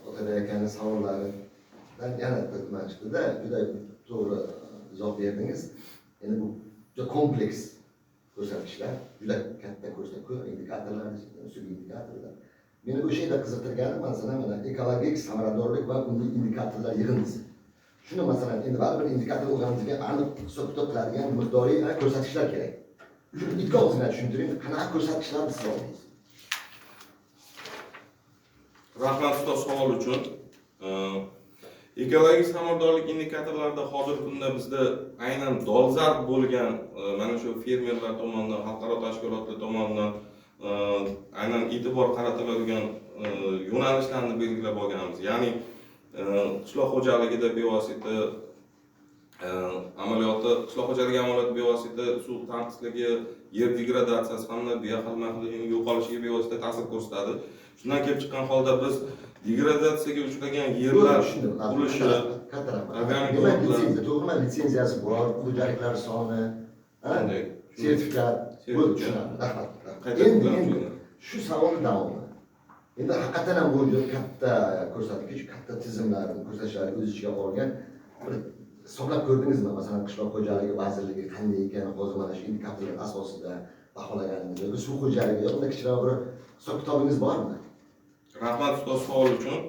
Otabek akani savollaridan yana bir nima chiqdida, juda to'g'ri izoh berdingiz. Endi bu juda kompleks ko'rsatkichlar, juda katta ko'rsatkichlar, indikatorlar, usuliy indikatorlar. Meni o'sha yerda qiziqtirgani, masalan, mana ekologik samaradorlik va unga indikatorlar yig'indisi. Shuni masalan, endi baribir indikator bo'lganimizga aniq hisob-kitob qiladigan miqdoriy ko'rsatkichlar kerak. Shuni ikki og'izdan tushuntiring, qanaqa ko'rsatkichlarni siz oldingiz? Rahmat ustoz savol uchun. Ekologik samaradorlik indikatorlarida hozirgi kunda bizda aynan dolzarb bo'lgan mana shu fermerlar tomonidan, xalqaro tashkilotlar tomonidan aynan e'tibor qaratiladigan yo'nalishlarni belgilab olganmiz. Ya'ni qishloq xo'jaligida bevosita amaliyoti, qishloq xo'jaligi amaliyoti bevosita suv tanqisligi, yer degradatsiyasi hamda bioxilma-xillikning yo'qolishiga bevosita ta'sir ko'rsatadi. Shundan kelib chiqqan holda biz degradatsiyaga uchragan yerlar ulushi, demak litsenziya, to'g'rimi? Litsenziyasi bor, xo'jaliklar soni, sertifikat, bo'ldi, tushunarli. Rahmat. Endi shu savolni davomi. Endi haqiqatan ham bu juda katta ko'rsatkich, katta tizimlarni, ko'rsatkichlarni o'z ichiga olgan bir hisoblab ko'rdingizmi? Masalan, Qishloq xo'jaligi vazirligi qanday ekan hozir mana shu indikatorlar asosida baholaganingizda yoki suv xo'jaligi yoki unda kichikroq bir hisob kitobingiz bormi? Rahmat ustoz savol uchun.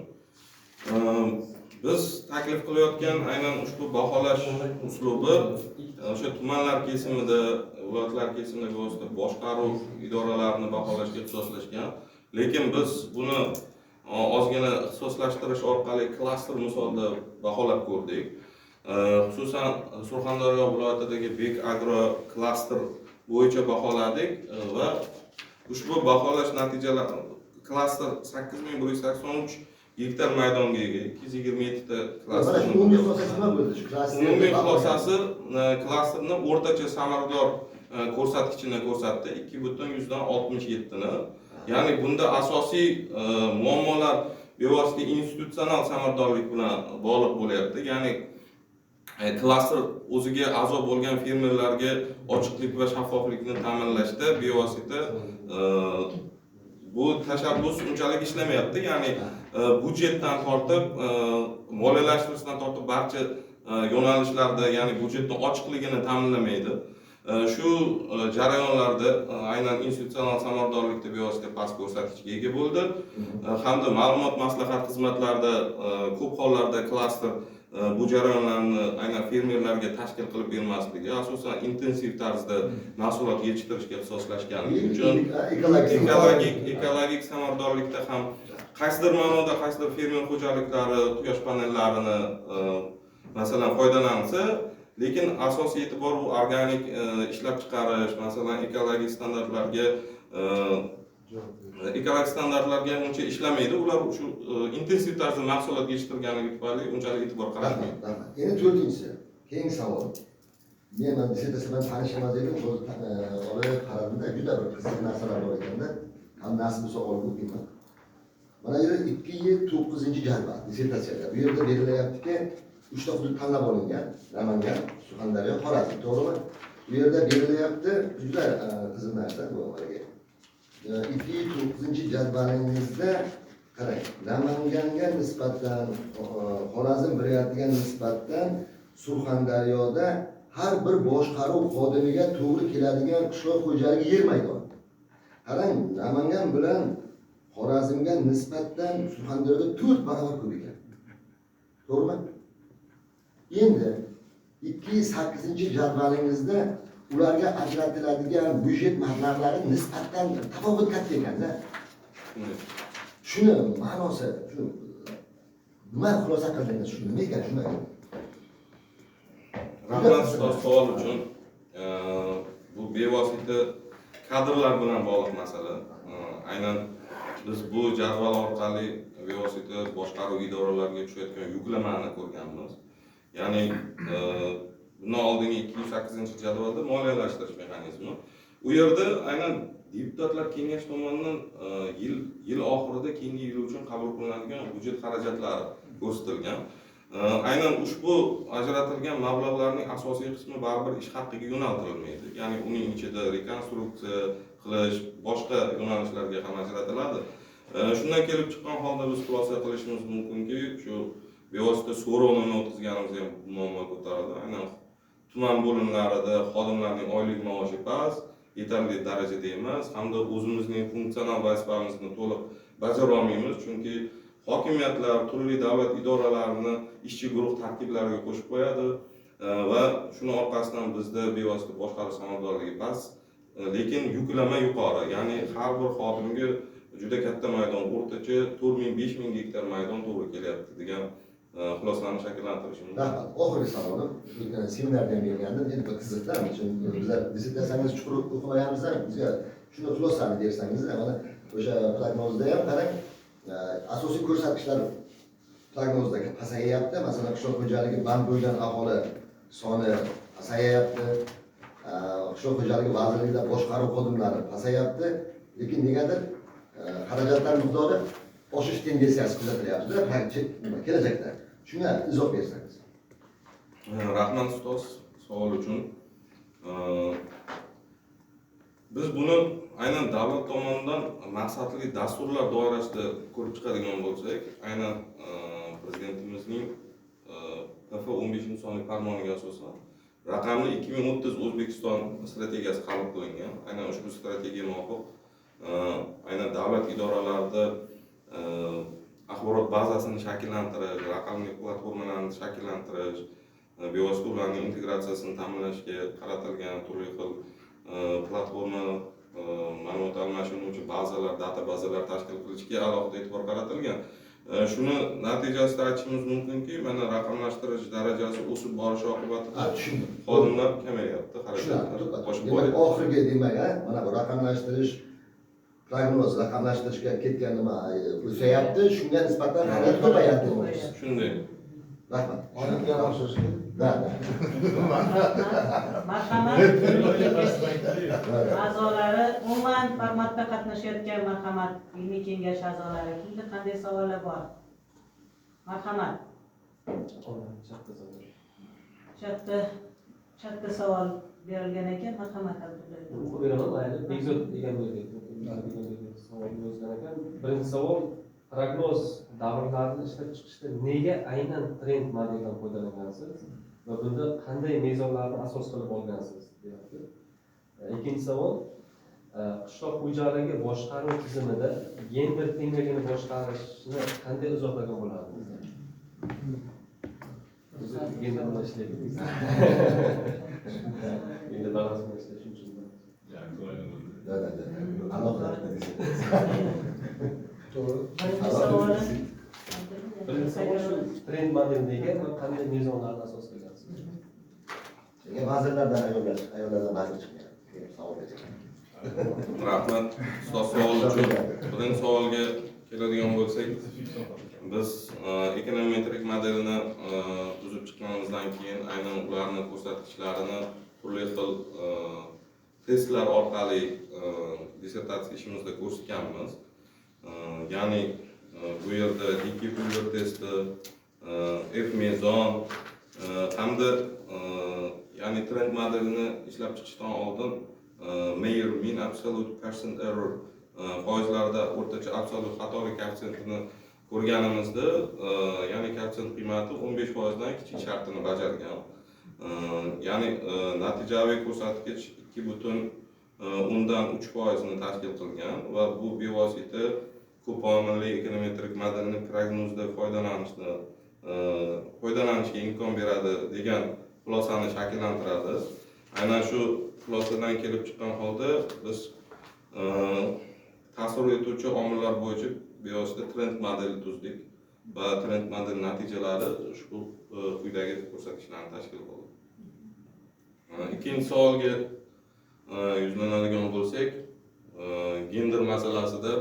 Biz taklif qilayotgan aynan ushbu baholash uslubi o'sha tumanlar kesimida, viloyatlar kesimida bevosita boshqaruv idoralarini baholashga ixtisoslashgan. Lekin biz buni ozgina ixtisoslashtirish orqali klaster misolida baholab ko'rdik. Xususan Surxondaryo viloyatidagi Bek Agro klaster bo'yicha baholadik va ushbu baholash natijalari klaster 8183 gektar maydonga ega, 227 ta klaster. Mana shu umumiy xulosasi nima bo'ldi? Shu klaster umumiy xulosasi klasterni o'rtacha samarador ko'rsatkichini ko'rsatdi, 2.67 ni. Ya'ni bunda asosiy muammolar bevosita institutsional samaradorlik bilan bog'liq bo'lyapti. Ya'ni klaster o'ziga a'zo bo'lgan fermerlarga ochiqlik va shaffoflikni ta'minlashda bevosita bu tashabbus unchalik ishlamayapti. Ya'ni budjetdan tortib, moliyalashtirishdan tortib barcha yo'nalishlarda, ya'ni budjetning ochiqligini ta'minlamaydi. Shu jarayonlarda aynan institutsional samaradorlikda bevosita past ko'rsatkichga ega bo'ldi. Hamda ma'lumot maslahat xizmatlarida ko'p hollarda klaster bu jarayonlarni aynan fermerlarga tashkil qilib bermasligi, asosan intensiv tarzda mahsulot yetishtirishga ixtisoslashganligi uchun ekologik samaradorlikda ham qaysidir ma'noda qaysidir fermer xo'jaliklari quyosh panellarini masalan foydalansa, lekin asosiy e'tibor bu organik ishlab chiqarish, masalan ekologik standartlarga uncha ishlamaydi. Ular shu intensiv tarzda mahsulot yetishtirganligi tufayli unchalik e'tibor qaratmaydi. Endi to'rtinchisi, keyingi savol. Men dissertatsiya bilan tanish emas edim, o'zi olib qaradimda, juda bir qiziq narsalar bor ekanda. Ham nasib bo'lsa olib o'qiyman. Mana yerda 2.9-jadval dissertatsiyada. Bu yerda berilyaptiki, 3 ta hudud tanlab olingan. Namangan, Surxondaryo, Xorazm, to'g'rimi? Bu yerda berilyapti, juda qiziq narsa bu haligi. 2.9-jadvalingizda qarang, Namanganga nisbatan, Xorazm viloyatiga nisbatan Surxondaryoda har bir boshqaruv xodimiga to'g'ri keladigan qishloq xo'jaligi yer maydoni. Qarang, Namangan bilan Xorazmga nisbatan Surxondaryoda 4 barobar ko'p ekan. To'g'rimi? Endi 2.8-jadvalingizda ularga ajratiladigan byudjet mablag'lari nisbatan tafovut katta ekanda. Shuni ma'nosi, shu nima xulosa qildingiz? Shu nima ekan, shuni ayting. Rahmat ustoz savol uchun. Bu bevosita kadrlar bilan bog'liq masala. Aynan biz bu jadval orqali bevosita boshqaruv idoralariga tushayotgan yuklamani ko'rganmiz. Ya'ni bundan oldingi 208-jadvalda moliyalashtirish mexanizmi. U yerda aynan deputatlar kengash tomonidan yil oxirida keyingi yil uchun qabul qilinadigan byudjet xarajatlari ko'rsatilgan. Aynan ushbu ajratilgan mablag'larning asosiy qismi baribir ish haqqiga yo'naltirilmaydi. Ya'ni uning ichida rekonstruksiya qilish, boshqa yo'nalishlarga ham ajratiladi. Shundan kelib chiqqan holda biz xulosa qilishimiz mumkinki, shu bevosita so'rovnoma o'tkazganimizda ham muammo ko'tarildi. Aynan tuman bo'limlarida xodimlarning oylik maoshi past, yetarli darajada emas, hamda o'zimizning funksional vazifamizni to'liq bajara olmaymiz, chunki hokimiyatlar turli davlat idoralarini ishchi guruh tarkiblariga qo'shib qo'yadi va shuni orqasidan bizda bevosita boshqaruv samaradorligi past, lekin yuklama yuqori. Ya'ni har bir xodimga juda katta maydon, o'rtacha 4000-5000 gektar maydon to'g'ri kelyapti degan xulosani shakllantirishimiz. Rahmat. Oxirgi savolim, seminarda ham bergandim, endi bir qiziqda, chunki bizlar dissertatsiyangizni chuqur o'qimaganimizdan bizga shuni xulosani bersangiz, mana o'sha prognozda ham qarang, asosiy ko'rsatkichlar prognozda pasayapti. Masalan, qishloq xo'jaligi band bo'lgan aholi soni pasayapti. Qishloq xo'jaligi vazirligida boshqaruv xodimlari pasayapti, lekin negadir xarajatlar miqdori oshish tendensiyasi kuzatilyapti kelajakda. Shunga izoh bersangiz. Rahmat ustoz savol uchun. Biz buni aynan davlat tomonidan maqsadli dasturlar doirasida ko'rib chiqadigan bo'lsak, aynan prezidentimizning PF 15 sonli farmoniga asosan raqamli 2030 O'zbekiston strategiyasi qabul qilingan. Aynan ushbu strategiyaga muvofiq aynan davlat idoralarida axborot bazasini shakllantirish, raqamli platformalarni shakllantirish, bevosita ularning integratsiyasini ta'minlashga qaratilgan turli xil platforma, ma'lumot almashinuvchi bazalar, data bazalar tashkil qilishga alohida e'tibor qaratilgan. Shuni natijasida aytishimiz mumkinki, mana raqamlashtirish darajasi o'sib borishi oqibatida xodimlar kamayyapti, xarajatlar oshib boryapti. Oxirgi demak, mana bu raqamlashtirish prognoz raqamlashtirishga ketgan nima o'sayapti, shunga nisbatan xarajat ko'payapti. Shunday. Rahmat. Oyliklar oshirish. Da, da. Marhamat. A'zolari onlayn formatda qatnashayotgan marhamat ilmiy kengash a'zolari, kimda qanday savollar bor? Marhamat. Chatda savol berilgan ekan, marhamat Abdulla. O'qib beraman, mayli. Bekzod Egamberdiev savol yozgan ekan. Birinchi savol, prognoz davrlarini ishlab chiqishda nega aynan trend modelidan foydalangansiz va bunda qanday mezonlarni asos qilib olgansiz, deyapti. Ikkinchi savol, qishloq xo'jaligi boshqaruv tizimida gender tengligini boshqarishni qanday izohlagan bo'lardingiz? O'zi gender bilan ishlaydi. Gender balans bilan ishlash uchun. Da, da, da. Alohida. To'g'ri. Birinchi savol shu trend modelidagi va qanday mezonlarni asos qilgansiz? Nega vazirlardan ayollardan vazir chiqmayapti? Savol bergan. Rahmat ustoz savol uchun. Birinchi savolga keladigan bo'lsak, Biz ekonometrik modelini tuzib chiqqanimizdan keyin aynan ularni ko'rsatkichlarini turli xil testlar orqali dissertatsiya ishimizda ko'rsatganmiz. Ya'ni bu yerda Dikki-Fuller testi, F mezon hamda ya'ni trend modelini ishlab chiqishdan oldin Meyer Mean Absolute Percent Error, foizlarda o'rtacha absolyut xatolik koeffitsiyentini ko'rganimizda, ya'ni koeffitsient qiymati 15% dan kichik shartini bajargan. Ya'ni natijaviy ko'rsatkich 2,3%ni tashkil qilgan va bu bevosita ko'p omilli ekonometrik modelni prognozda foydalanishga imkon beradi degan xulosani shakllantiradi. Aynan shu xulosadan kelib chiqqan holda biz ta'sir etuvchi omillar bo'yicha bevosita trend modeli tuzdik va trend model natijalari ushbu quyidagi ko'rsatkichlarni tashkil qildi. Ikkinchi savolga yuzlanadigan bo'lsak, gender masalasida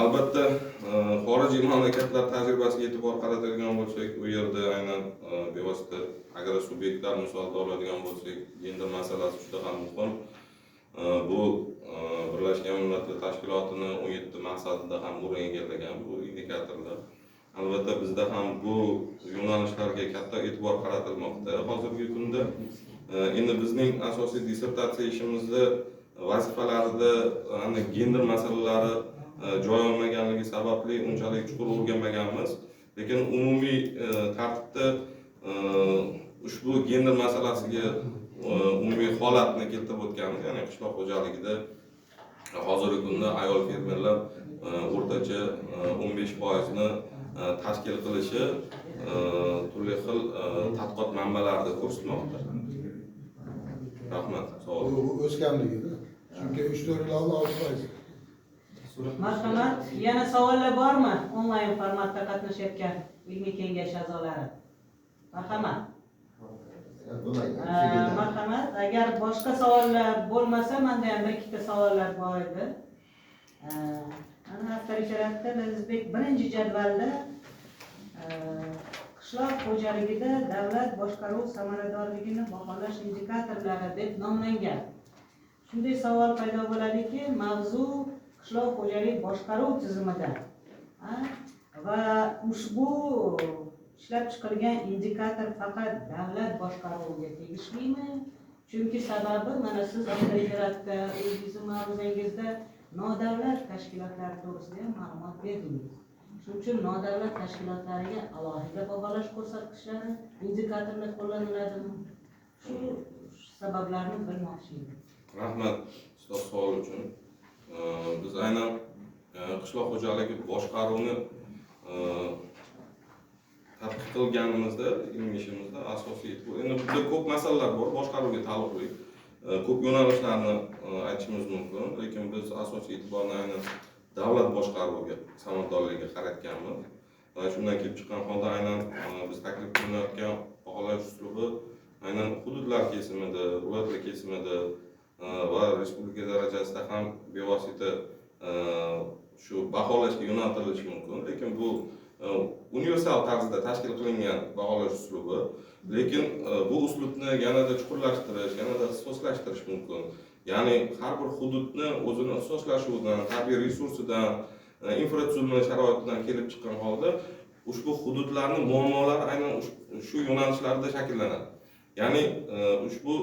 albatta xorijiy mamlakatlar tajribasiga e'tibor qaratadigan bo'lsak, u yerda aynan bevosita agrosubyektlar misolida oladigan bo'lsak, gender masalasi juda ham muhim. Bu Birlashgan Millatlar Tashkilotini 17 maqsadida ham o'rin egallagan bu indikatorlar. Albatta bizda ham bu yo'nalishlarga katta e'tibor qaratilmoqda hozirgi kunda. Endi bizning asosiy dissertatsiya ishimizda vazifalarida ana gender masalalari joy olmaganligi sababli unchalik chuqur o'rganmaganmiz. Lekin umumiy tartibda ushbu gender masalasiga umumiy holatni keltirib o'tganmiz. Ya'ni qishloq xo'jaligida hozirgi kunda ayol fermerlar o'rtacha 15%ni tashkil qilishi turli xil tadqiqot manbalarida ko'rsatmoqda. Rahmat, savol. Bu o'sganligida. Chunki 3-4 yil oldin 6%. Marhamat, yana savollar bormi? Onlayn formatda qatnashayotgan ilmiy kengash a'zolari. Marhamat. Bo'lmagan. Marhamat, agar boshqa savollar bo'lmasa, menda ham bir ikkita savollar bor edi. Mana avtoritetda Lazizbek birinchi jadvalda qishloq xo'jaligida davlat boshqaruv samaradorligini baholash indikatorlari deb nomlangan. Shunday savol paydo bo'ladiki, mavzu qishloq xo'jalik boshqaruv tizimida va ushbu ishlab chiqilgan indikator faqat davlat boshqaruviga tegishlimi? Chunki sababi mana siz avtoritetda o'zingizni ma'ruzangizda nodavlat tashkilotlari to'g'risida ham ma'lumot berdingiz. Shuning uchun nodavlat tashkilotlariga alohida baholash ko'rsatkichlari, indikatorlar qo'llaniladimi? Shu sabablarni bilmoqchi edim. Rahmat ustoz savol uchun. Biz aynan qishloq xo'jaligi boshqaruvni tadqiq qilganimizda, ilmiy ishimizda asosiy e'tibor, endi bizda ko'p masalalar bor boshqaruvga taalluqli, ko'p yo'nalishlarni aytishimiz mumkin, lekin biz asosiy e'tiborni aynan davlat boshqaruviga, samaradorligiga qaratganmiz. Va shundan kelib chiqqan holda aynan biz taklif qilinayotgan baholash uslubi aynan hududlar kesimida, viloyatlar kesimida va respublika darajasida ham bevosita shu baholashga yo'naltirilishi mumkin. Lekin bu universal tarzda tashkil qilingan baholash uslubi, lekin bu uslubni yanada chuqurlashtirish, yanada ixtisoslashtirish mumkin. Ya'ni har bir hududni o'zini ixtisoslashuvidan, tabiiy resursidan, infratuzilma sharoitidan kelib chiqqan holda ushbu hududlarning muammolari aynan shu yo'nalishlarda shakllanadi. Ya'ni ushbu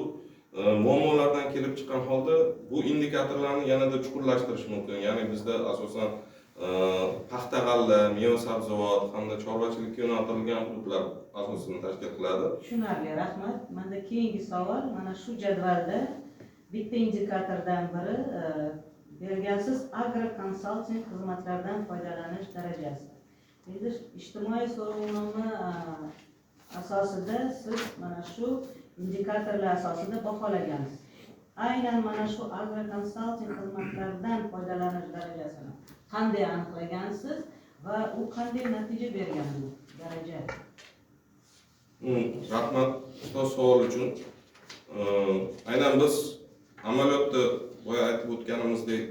muammolardan kelib chiqqan holda bu indikatorlarni yanada chuqurlashtirish mumkin. Ya'ni bizda asosan paxta, g'alla, meva, sabzavot hamda chorvachilikka yo'naltirilgan hududlar asosini tashkil qiladi. Tushunarli, rahmat. Menda keyingi savol mana shu jadvalda bitta indikatordan biri bergansiz agrokonsalting xizmatlaridan foydalanish darajasi. Endi ijtimoiy so'rovnoma asosida siz mana shu indikatorlar asosida baholagansiz. Aynan mana shu agrokonsalting xizmatlaridan foydalanish darajasini qanday aniqlagansiz va u qanday natija bergan bu daraja? Rahmat ustoz savol uchun. Aynan biz amaliyotda boya aytib o'tganimizdek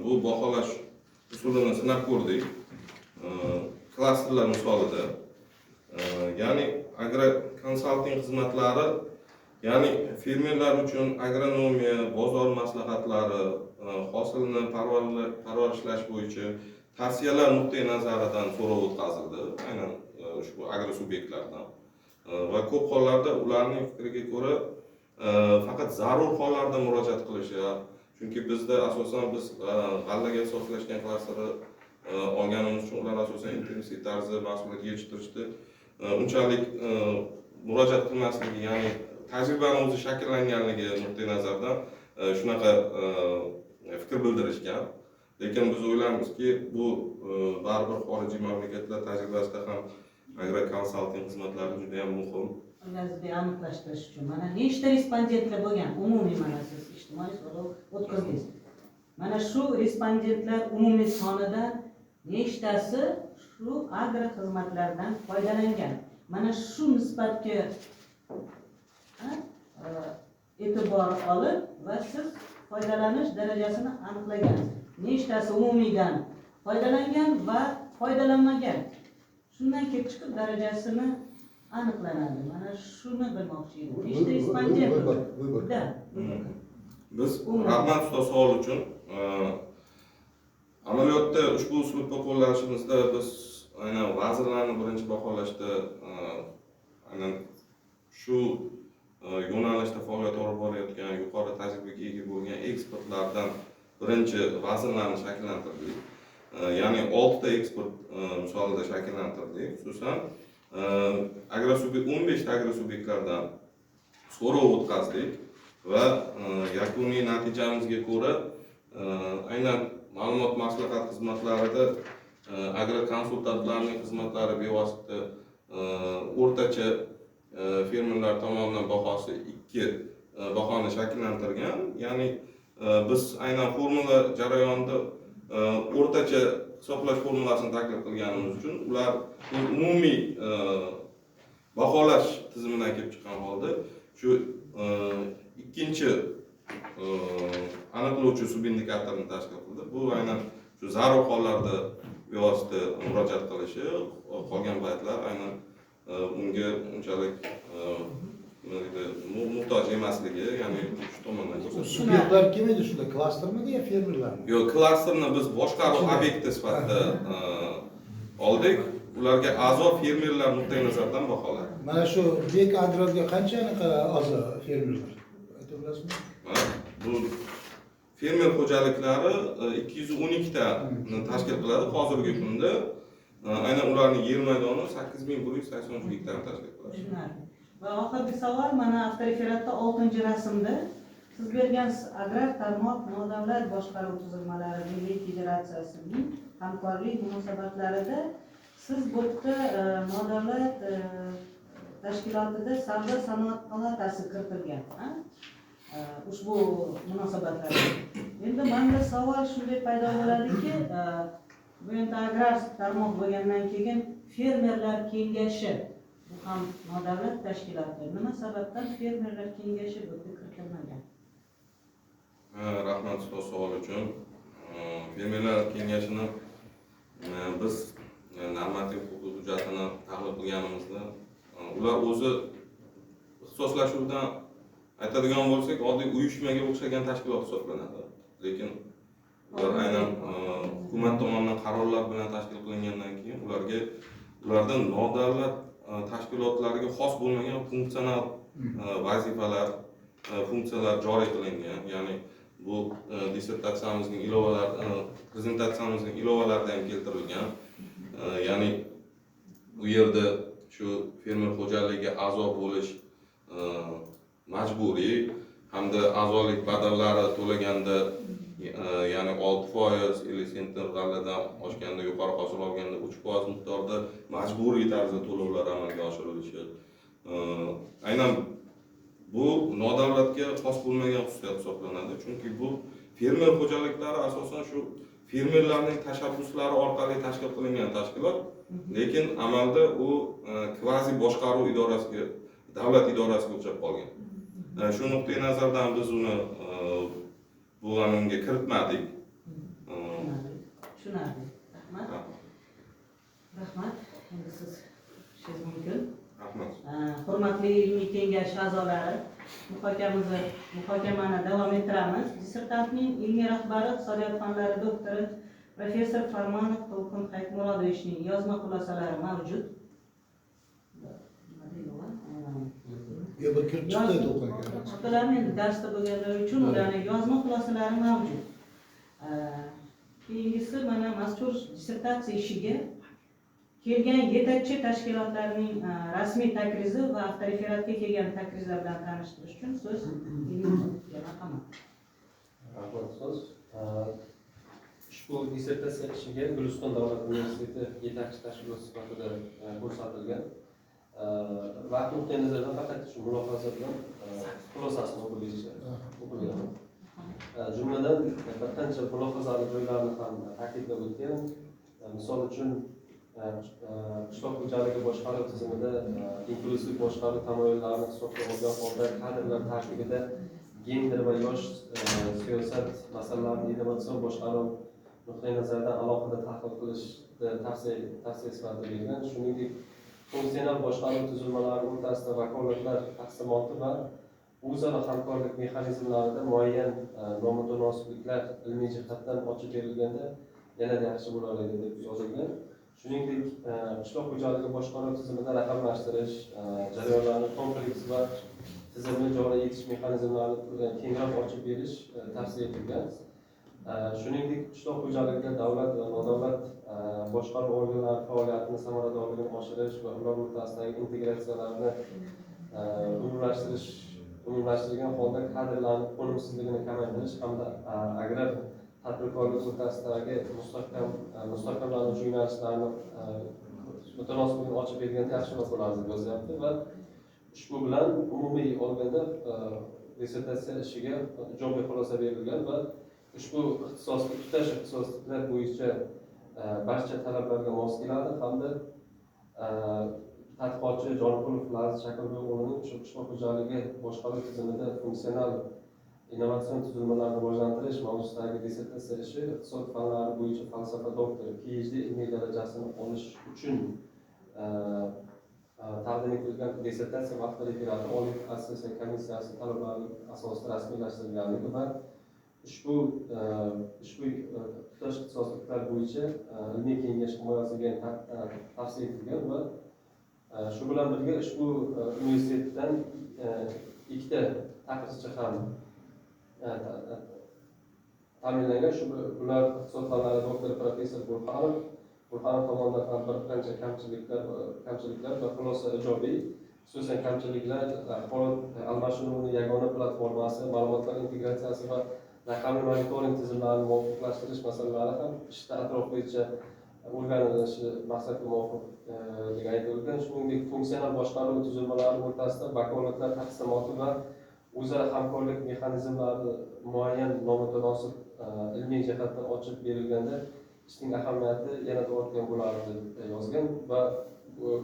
bu baholash usulini sinab ko'rdik. Klasterlar misolida, ya'ni agrokonsalting xizmatlari, ya'ni fermerlar uchun agronomiya, bozor maslahatlari, hosilni parvarishlash bo'yicha tavsiyalar nuqtai nazaridan so'rov o'tkazildi aynan ushbu agrosubyektlardan. Va ko'p hollarda ularning fikriga ko'ra, faqat zarur hollarda murojaat qilishi, chunki bizda asosan biz g'allaga asoslashgan klasterni olganimiz uchun ular asosan intensiv tarzda mahsulot yetishtirishda unchalik murojaat qilmasligi, ya'ni tajribani o'zi shakllanganligi nuqtai nazaridan shunaqa fikr bildirishgan. Lekin biz o'ylaymizki, bu baribir xorijiy mamlakatlar tajribasida ham agrokonsalting xizmatlari juda ham muhim. Lazizbek, aniqlashtirish uchun, mana nechta respondentlar bo'lgan umumiy? Mana siz ijtimoiy so'rov o'tkazdingiz, mana shu respondentlar umumiy sonidan nechtasi shu agro xizmatlardan foydalangan? Mana shu nisbatga e'tibor olib va siz foydalanish darajasini aniqlagansiz. Nechtasi umumiydan foydalangan va foydalanmagan, shundan kelib chiqib darajasini aniqlanadi. Mana shuni bilmoqchi edim, nechta respondent? Выбор, выбор. Да. Biz Umuman. Rahmat ustoz savol uchun. Amaliyotda ushbu uslubni qo'llashimizda biz aynan vaznlarni birinchi baholashda aynan shu yo'nalishda faoliyat olib borayotgan, yuqori tajribaga ega bo'lgan ekspertlardan birinchi vaznlarni shakllantirdik. Ya'ni oltita ekspert misolida shakllantirdik. Xususan, agrosubyekt, 15 ta agrosubyektlardan so'rov o'tkazdik va yakuniy natijamizga ko'ra, aynan ma'lumot maslahat xizmatlarida agrokonsultantlarning xizmatlari bevosita o'rtacha fermerlar tomonidan bahosi 2 bahoni shakllantirgan. Ya'ni biz aynan formula jarayonida o'rtacha hisoblash formulasini taklif qilganimiz uchun ularning umumiy baholash tizimidan kelib chiqqan holda shu ikkinchi aniqlovchi subindikatorni tashkil qildi. Bu aynan shu zarur hollarda bevosita murojaat qilishi, qolgan paytlar aynan unga unchalik nima deydi, muhtoj emasligi, ya'ni shu tomondan ko'rsatiladi. Subyektlar kim edi shunda? Klastermidi yo fermerlarmi? Yo'q, klasterni biz boshqaruv Ichida. obyekti sifatida oldik. Ularga a'zo fermerlar nuqtai nazaridan baholadik. Mana shu Bek Agroga qancha anaqa a'zo fermerlar? Ayta bilasizmi? Ha, bu fermer xo'jaliklari 212 tani tashkil qiladi hozirgi kunda. Aynan ularning yer maydoni 8183 gektarni tashkil qiladi. Tushunarli. Va oxirgi savol, mana avtoreferatda oltinchi rasmda siz bergan agrar tarmoq nodavlat boshqaruv tuzilmalari milliy federatsiyasining hamkorlik munosabatlarida siz bu yerda nodavlat tashkilotida Savdo sanoat palatasi kiritilgan, ha? Ushbu munosabatlarda. Endi manda savol shunday paydo bo'ladiki, bu endi agrar tarmoq bo'lgandan keyin fermerlar kengashi, bu ham nodavlat tashkiloti. Nima sababdan fermerlar kengashi bu yerda kiritilmagan? Ha, rahmat ustoz savol uchun. Fermerlar kengashini biz normativ huquqiy hujjatini tahlil qilganimizda, ular o'zi ixtisoslashuvdan aytadigan bo'lsak, oddiy uyushmaga o'xshagan tashkilot hisoblanadi. Lekin ular aynan hukumat tomonidan qarorlar bilan tashkil qilingandan keyin ularda nodavlat tashkilotlariga xos bo'lmagan funksional vazifalar, funksiyalar joriy qilingan. Ya'ni bu dissertatsiyamizning ilovalar, prezentatsiyamizning ilovalarida ham keltirilgan. Ya'ni u yerda shu fermer xo'jaligiga a'zo bo'lish majburiy hamda a'zolik badallari to'laganda, ya'ni 6%, 50 sentner g'alladan oshganda, yuqori hosil olganda 3% miqdorda majburiy tarzda to'lovlar amalga oshirilishi. Aynan bu nodavlatga xos bo'lmagan xususiyat hisoblanadi, chunki bu fermer xo'jaliklari asosan shu fermerlarning tashabbuslari orqali tashkil qilingan tashkilot, lekin amalda u kvazi boshqaruv idorasiga, davlat idorasiga o'xshab qolgan. Shu nuqtai nazardan biz uni bu unga kiritmadik. Tushunarli. Tushunarli. Rahmat. Rahmat. Endi siz chiqishingiz mumkin. Rahmat. Hurmatli ilmiy kengash a'zolari, muhokamani davom ettiramiz. Dissertantning ilmiy rahbari iqtisodiyot fanlari doktori, professor Farmonov To'lqin Hayitmurodovichning yozma xulosalari mavjud. Nima deydi ular? Yo, bir kirib chiqdi To'lqin aka. Chiqdilarmi endi darsda bo'lganlari uchun ularning yozma xulosalari mavjud. Keyingisi mana mazkur dissertatsiya ishiga kelgan yetakchi tashkilotlarning rasmiy takrizi va avtoreferatga kelgan takrizlar bilan tanishtirish uchun so'z ilmiy marhamat. Rahmat, ustoz. Ushbu dissertatsiya ishiga Guliston davlat universiteti yetakchi tashkilot sifatida ko'rsatilgan. Vaqt nuqtai nazaridan faqat shu mulohaza bilan xulosasini o'qib beraman. Jumladan bir qancha mulohazali joylarni ham ta'kidlab o'tgan. Misol uchun, qishloq xo'jaligi boshqaruv tizimida inklyuziv boshqaruv tamoyillarini hisobga olgan holda kadrlar tarkibida gender va yosh siyosat masalalarini innovatsion boshqaruv nuqtai nazaridan alohida tahlil qilishni tavsiya sifatida bergan. Shuningdek, funksional boshqaruv tuzilmalari o'rtasida vakolatlar taqsimoti va o'zaro hamkorlik mexanizmlarida muayyan nomutanosibliklar ilmiy jihatdan ochib berilganda yanada yaxshi bo'lar edi deb yozilgan. Shuningdek, qishloq xo'jaligi boshqaruv tizimida raqamlashtirish jarayonlarini kompleks va tizimni joriy etish mexanizmlarini kengroq ochib berish tavsiya etilgan. Shuningdek, qishloq xo'jaligida davlat va nodavlat boshqaruv organlari faoliyatini samaradorligini oshirish va ular o'rtasidagi integratsiyalarni umumlashtirilgan holda kadrlarning qo'nimsizligini kamaytirish hamda agrar tadbirkorlik o'rtasidagi mustahkamlanuvchi yo'nalishlarni mutanosibligini ochib berganda yaxshiroq bo'lardi deb yozyapti va ushbu bilan umumiy olganda dissertatsiya ishiga ijobiy xulosa berilgan va ushbu ixtisosli tutash ixtisosliklar bo'yicha barcha talablarga mos keladi hamda tadqiqotchi Joniqulov Laziz Shakarboy o'g'lining shu qishloq xo'jaligi boshqaruv tizimida funksional innovatsion tuzilmalarni rivojlantirish mavzusidagi dissertatsiya ishi iqtisod fanlari bo'yicha falsafa doktori PhD ilmiy darajasini olish uchun taqdim etilgan dissertatsiya va avtoreferati Oliy attestatsiya komissiyasi talablari asosida rasmiylashtirilganligi va ushbu tutash ixtisosliklar bo'yicha ilmiy kengash himoyasiga tavsiya etilgan va shu bilan birga ushbu universitetdan ikkita taqrizchi ham ta'minlangan. Shu bular iqtisod fanlari doktori professor Burxonov tomonidan ham bir qancha kamchiliklar va xulosa ijobiy, xususan kamchiliklar axborot almashinuvining yagona platformasi, ma'lumotlar integratsiyasi va raqamli monitoring tizimlarini muvofiqlashtirish masalalari ham ishda atroflicha o'rganilishi maqsadga muvofiqligi aytilgan. Shuningdek, funksional boshqaruv tuzilmalari o'rtasida vakolatlar taqsimoti va o'zaro hamkorlik mexanizmlari muayyan nomutanosib ilmiy jihatdan ochib berilganda ishning ahamiyati yanada ortgan bo'lardi deb yozgan va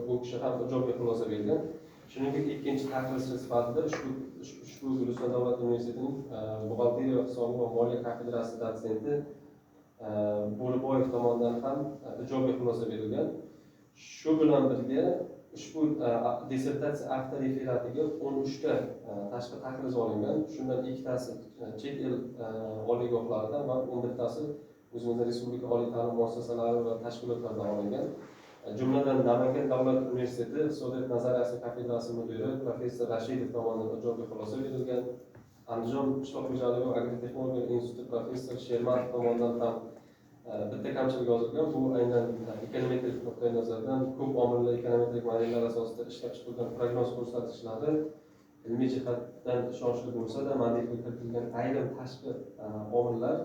bu kishi ham ijobiy xulosa bergan. Shuningdek, ikkinchi taqrizchi sifatida ushbu Guliston davlat universitetining buxgalteriya hisobi va moliya kafedrasi dotsenti Bo'riboyev tomonidan ham ijobiy xulosa berilgan. Shu bilan birga ushbu dissertatsiya avtoreferatiga 13 ta tashqi taqriz olingan. Shundan ikkitasi chet el oliygohlaridan va 11 tasi o'zimizning respublika oliy ta'lim muassasalari va tashkilotlaridan olingan. Jumladan, Namangan davlat universiteti iqtisodiyot nazariyasi kafedrasi mudiri professor Rashidov tomonidan ijobiy xulosa berilgan. Andijon qishloq xo'jaligi va agrotexnologiya instituti professor Shermatov tomonidan ham bitta kamchilik yozilgan. Bu aynan ekonometrik nuqtai nazardan ko'p omilli ekonometrik modellar asosida ishlab chiqilgan prognoz ko'rsatkichlari ilmiy jihatdan ishonchli bo'lsa-da, modelga kiritilgan ayrim tashqi omillar,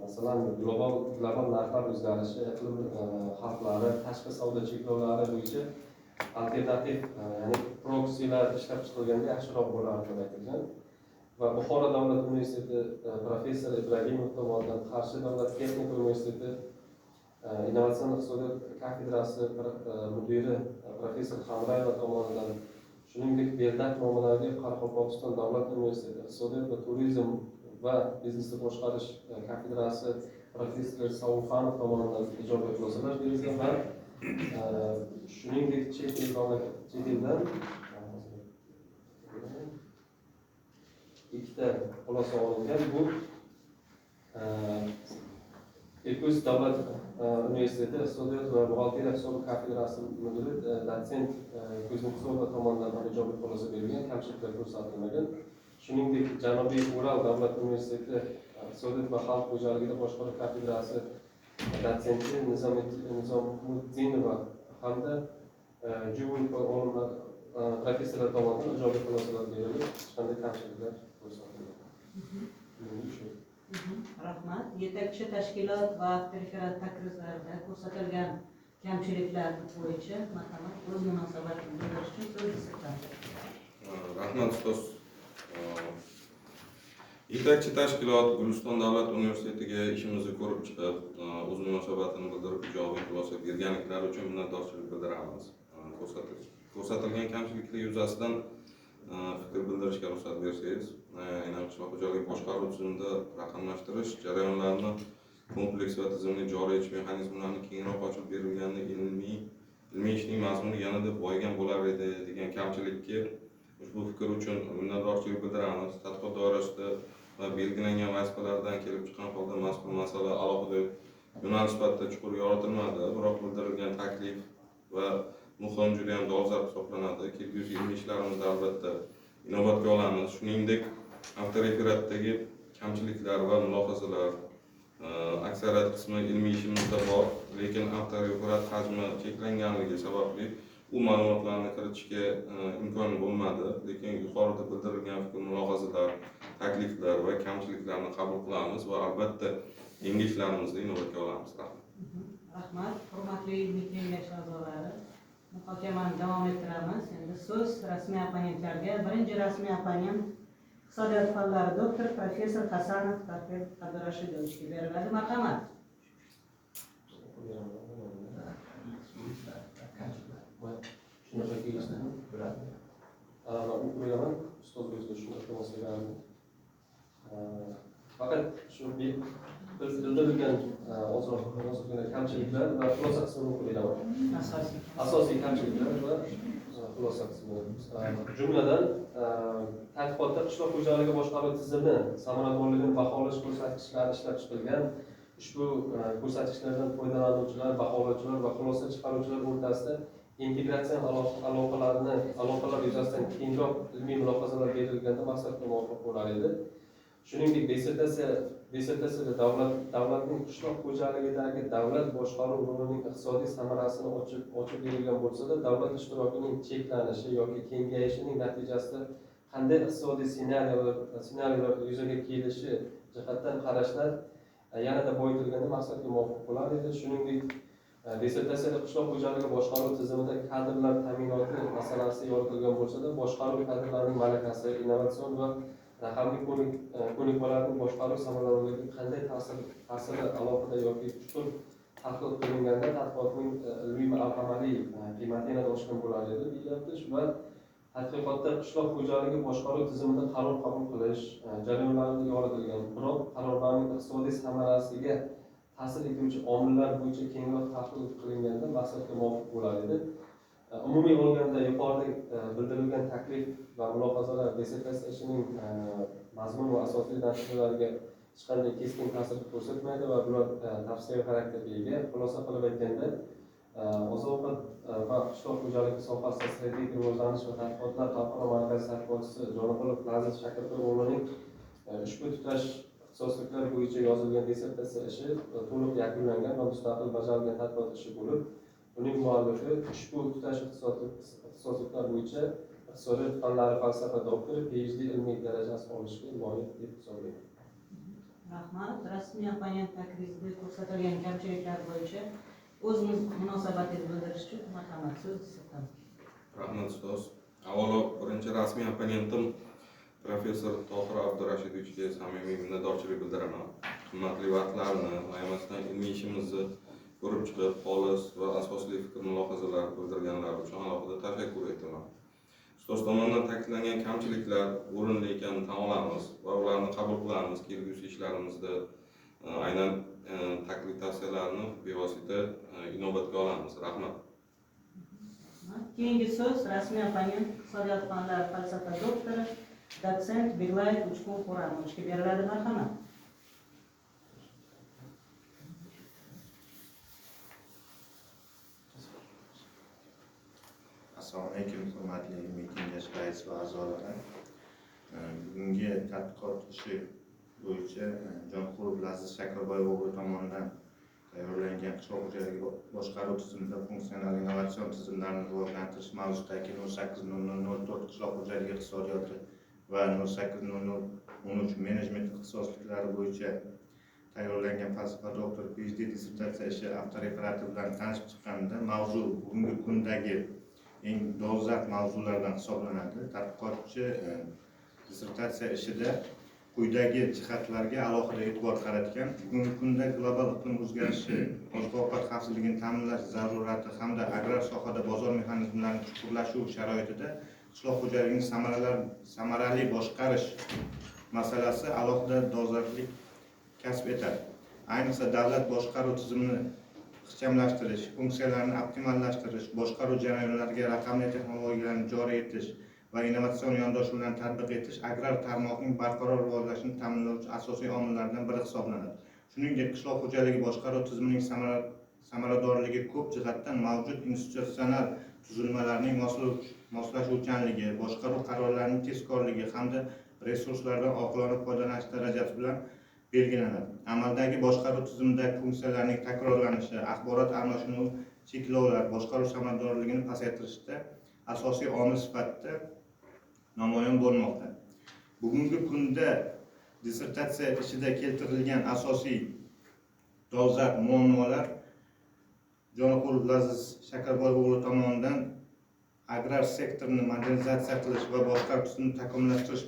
masalan, global narxlar o'zgarishi, iqlim xavflari, tashqi savdo cheklovlari bo'yicha alternativ, ya'ni proksilar ishlab chiqilganda yaxshiroq bo'lardi deb aytilgan. Va Buxoro davlat universiteti professor Ibragimov tomonidan, Qarshi davlat texnika universiteti innovatsion iqtisodiyot kafedrasi mudiri professor Hamrayeva tomonidan, shuningdek, Berdaq nomidagi Qoraqalpog'iston davlat universiteti iqtisodiyot va turizm va biznesni boshqarish kafedrasi professor Savuxanov tomonidan ijobiy xulosalar berilgan va Shuningdek, chet eldan ikkita xulosa olingan. Bu Irkutsk davlat universiteti iqtisodiyot va buxgalteriya hisobi kafedrasi mudiri dotsent Kuznetsova tomonidan ijobiy xulosa berilgan, kamchiliklar ko'rsatilmagan. Shuningdek, Janubiy Ural davlat universiteti iqtisodiyot va xalq xo'jaligida boshqaruv kafedrasi dotsenti Nizomiddinova hamda Juvun olimlar professorlar tomonidan ijobiy xulosalar berilib, hech qanday kamchiliklar ko'rsatilmagan. Shu. Rahmat. Yetakchi tashkilot va avtoreferat takrizlarida ko'rsatilgan kamchiliklar bo'yicha marhamat o'z munosabatini bildirish uchun so'z dissertantga. Rahmat, ustoz. Yetakchi tashkilot Guliston davlat universitetiga ishimizni ko'rib chiqib, o'z munosabatini bildirib, ijobiy xulosa berganliklari uchun minnatdorchilik bildiramiz. Ko'rsatilgan kamchiliklar yuzasidan fikr bildirishga ruxsat bersangiz, aynan qishloq xo'jaligi boshqaruv tizimida raqamlashtirish jarayonlarini kompleks va tizimli joriy etish mexanizmlarini kengroq ochib berilganda ilmiy ishning mazmuni yanada boyigan bo'lar edi degan kamchilikka ushbu fikr uchun minnatdorchilik bildiramiz. Tadqiqot doirasida va belgilangan vazifalardan kelib chiqqan holda mazkur masala alohida yo'nalish sifatida chuqur yoritilmadi, biroq bildirilgan taklif va muhim, juda ham dolzarb hisoblanadi. Kelgusi ilmiy ishlarimizda albatta inobatga olamiz. Shuningdek, avtoreferatdagi kamchiliklar va mulohazalar aksariyat qismi ilmiy ishimizda bor, lekin avtoreferat hajmi cheklanganligi sababli u ma'lumotlarni kiritishga imkon bo'lmadi. Lekin yuqorida bildirilgan fikr, mulohazalar, takliflar va kamchiliklarni qabul qilamiz va albatta yangi ishlarimizda inobatga olamiz. Rahmat. Rahmat, hurmatli ilmiy kengash a'zolari. Muhokamani davom ettiramiz. Endi so'z rasmiy opponentlarga. Birinchi rasmiy opponent iqtisodiyot fanlari doktor, professor Hasanov Tohir Abdurashidovichga beriladi. Marhamat. Shunaqa kelishdi. Man o'qib beraman. Ustoz o'zi shunaqa masalani. Faqat shu bildirilgan ozroqgina kamchiliklar va xulosa qismini o'qib beraman. Asosiy kamchiliklar va xulosa qismi. Jumladan, tadqiqotda qishloq xo'jaligi boshqaruv tizimi samaradorligini baholash ko'rsatkichlari ishlab chiqilgan. Ushbu ko'rsatkichlardan foydalanuvchilar, baholovchilar va xulosa chiqaruvchilar o'rtasida integratsiya aloqalar yuzasidan kengroq ilmiy mulohazalar berilganda maqsadga muvofiq bo'lar edi. Shuningdek, dissertatsiyada davlatning qishloq xo'jaligidagi davlat boshqaruv rolining iqtisodiy samarasini ochib berilgan bo'lsa-da, davlat ishtirokining cheklanishi yoki kengayishining natijasida qanday iqtisodiy ssenariylar yuzaga kelishi jihatdan qarashlar yanada boyitilganda maqsadga muvofiq bo'lar edi. Shuningdek, dissertatsiyada qishloq xo'jaligi boshqaruv tizimida kadrlar ta'minoti masalasi yoritilgan bo'lsa-da, boshqaruv kadrlarining malakasi, innovatsion va raqamli ko'nikmalarning boshqaruv samaradorligiga qanday ta'siri alohida yoki chuqur tahlil qilinganda tadqiqotning ilmiy va amaliy qiymati yanada oshgan bo'lar edi deyilyapti. Va tadqiqotda qishloq xo'jaligi boshqaruv tizimida qaror qabul qilish jarayonlari yoritilgan, biroq qarorlarning iqtisodiy samarasiga ta'sir etuvchi omillar bo'yicha kengroq tahlil qilinganda maqsadga muvofiq bo'lar edi. Umumiy olganda yuqorida bildirilgan taklif va mulohazalar dissertatsiya ishining mazmun va asosiy natijalariga hech qanday keskin ta'sir ko'rsatmaydi va bular tavsiyaviy xarakterga ega. Xulosa qilib aytganda, oziq-ovqat va qishloq xo'jaligi sohasida strategik rivojlanish va tadqiqotlar xalqaro markazi tadqiqotchisi Joniqulov Laziz Shakarxon o'g'lining ushbu tutash ixtisosliklar bo'yicha yozilgan dissertatsiya ishi to'liq yakunlangan va mustaqil bajarilgan tadqiqot ishi bo'lib, uning muallifi ushbu tutash ixtisosliklar bo'yicha iqtisodiyot fanlari falsafa doktori PhD ilmiy darajasi olishga loyiq deb hisoblayman. Rahmat. Rasmiy opponent takrizida ko'rsatilgan kamchiliklar bo'yicha o'z munosabatingizni bildirish uchun marhamat, so'z dissertant. Rahmat, ustoz. Avvalo birinchi rasmiy opponentim professor Tohir Abdurashidovichga samimiy minnatdorchilik bildiraman. Qimmatli vaqtlarini ayamasdan ilmiy ishimizni ko'rib chiqib, xolis va asosli fikr mulohazalar bildirganlari uchun alohida tashakkur etaman. Ustoz tomonidan ta'kidlangan kamchiliklar o'rinli ekanini tan olamiz va ularni qabul qilamiz. Kelgusi ishlarimizda aynan taklif tavsiyalarni bevosita inobatga olamiz. Rahmat. Keyingi so'z rasmiy opponent iqtisodiyot fanlari falsafa doktori, dotsent Beglayev Uchqun Xo'ramovichga beriladi. Marhamat. Assalomu alaykum, hurmatli ilmiy kengash raisi va a'zolari. Bugungi tadqiqot ishi bo'yicha Jonqulov Laziz Shakarboy o'g'li tomonidan tayyorlangan qishloq xo'jaligi boshqaruv tizimida funksional innovatsion tizimlarni rivojlantirish mavzusidagi 08.00.04 qishloq xo'jaligi iqtisodiyoti va 08.00.13 menejment ixtisosliklari bo'yicha tayyorlangan falsafa doktor PhD dissertatsiya ishi avtoreferati bilan tanishib chiqqanimda mavzu bugungi kundagi eng dolzarb mavzulardan hisoblanadi. Tadqiqotchi dissertatsiya ishida quyidagi jihatlarga alohida e'tibor qaratgan. Bugungi kunda global iqlim o'zgarishi, oziq-ovqat xavfsizligini ta'minlash zarurati hamda agrar sohada bozor mexanizmlarining chuqurlashuvi sharoitida qishloq xo'jaligining samarali boshqarish masalasi alohida dolzarblik kasb etadi. Ayniqsa davlat boshqaruv tizimini ixchamlashtirish, funksiyalarini optimallashtirish, boshqaruv jarayonlariga raqamli texnologiyalarni joriy etish va innovatsion yondashuvlarni tatbiq etish agrar tarmoqning barqaror rivojlanishini ta'minlovchi asosiy omillardan biri hisoblanadi. Shuningdek, qishloq xo'jaligi boshqaruv tizimining samaradorligi ko'p jihatdan mavjud institutsional tuzilmalarning moslashuvchanligi, boshqaruv qarorlarining tezkorligi hamda resurslardan oqilona foydalanish darajasi bilan belgilanadi. Amaldagi boshqaruv tizimidagi funksiyalarning takrorlanishi, axborot almashinuvi cheklovlar boshqaruv samaradorligini pasaytirishda asosiy omil sifatida namoyon bo'lmoqda. Bugungi kunda dissertatsiya ishida keltirilgan asosiy dolzarb muammolar Jonqulov Laziz Shakarboy o'g'li tomonidan agrar sektorni modernizatsiya qilish va boshqaruv tizimini takomillashtirish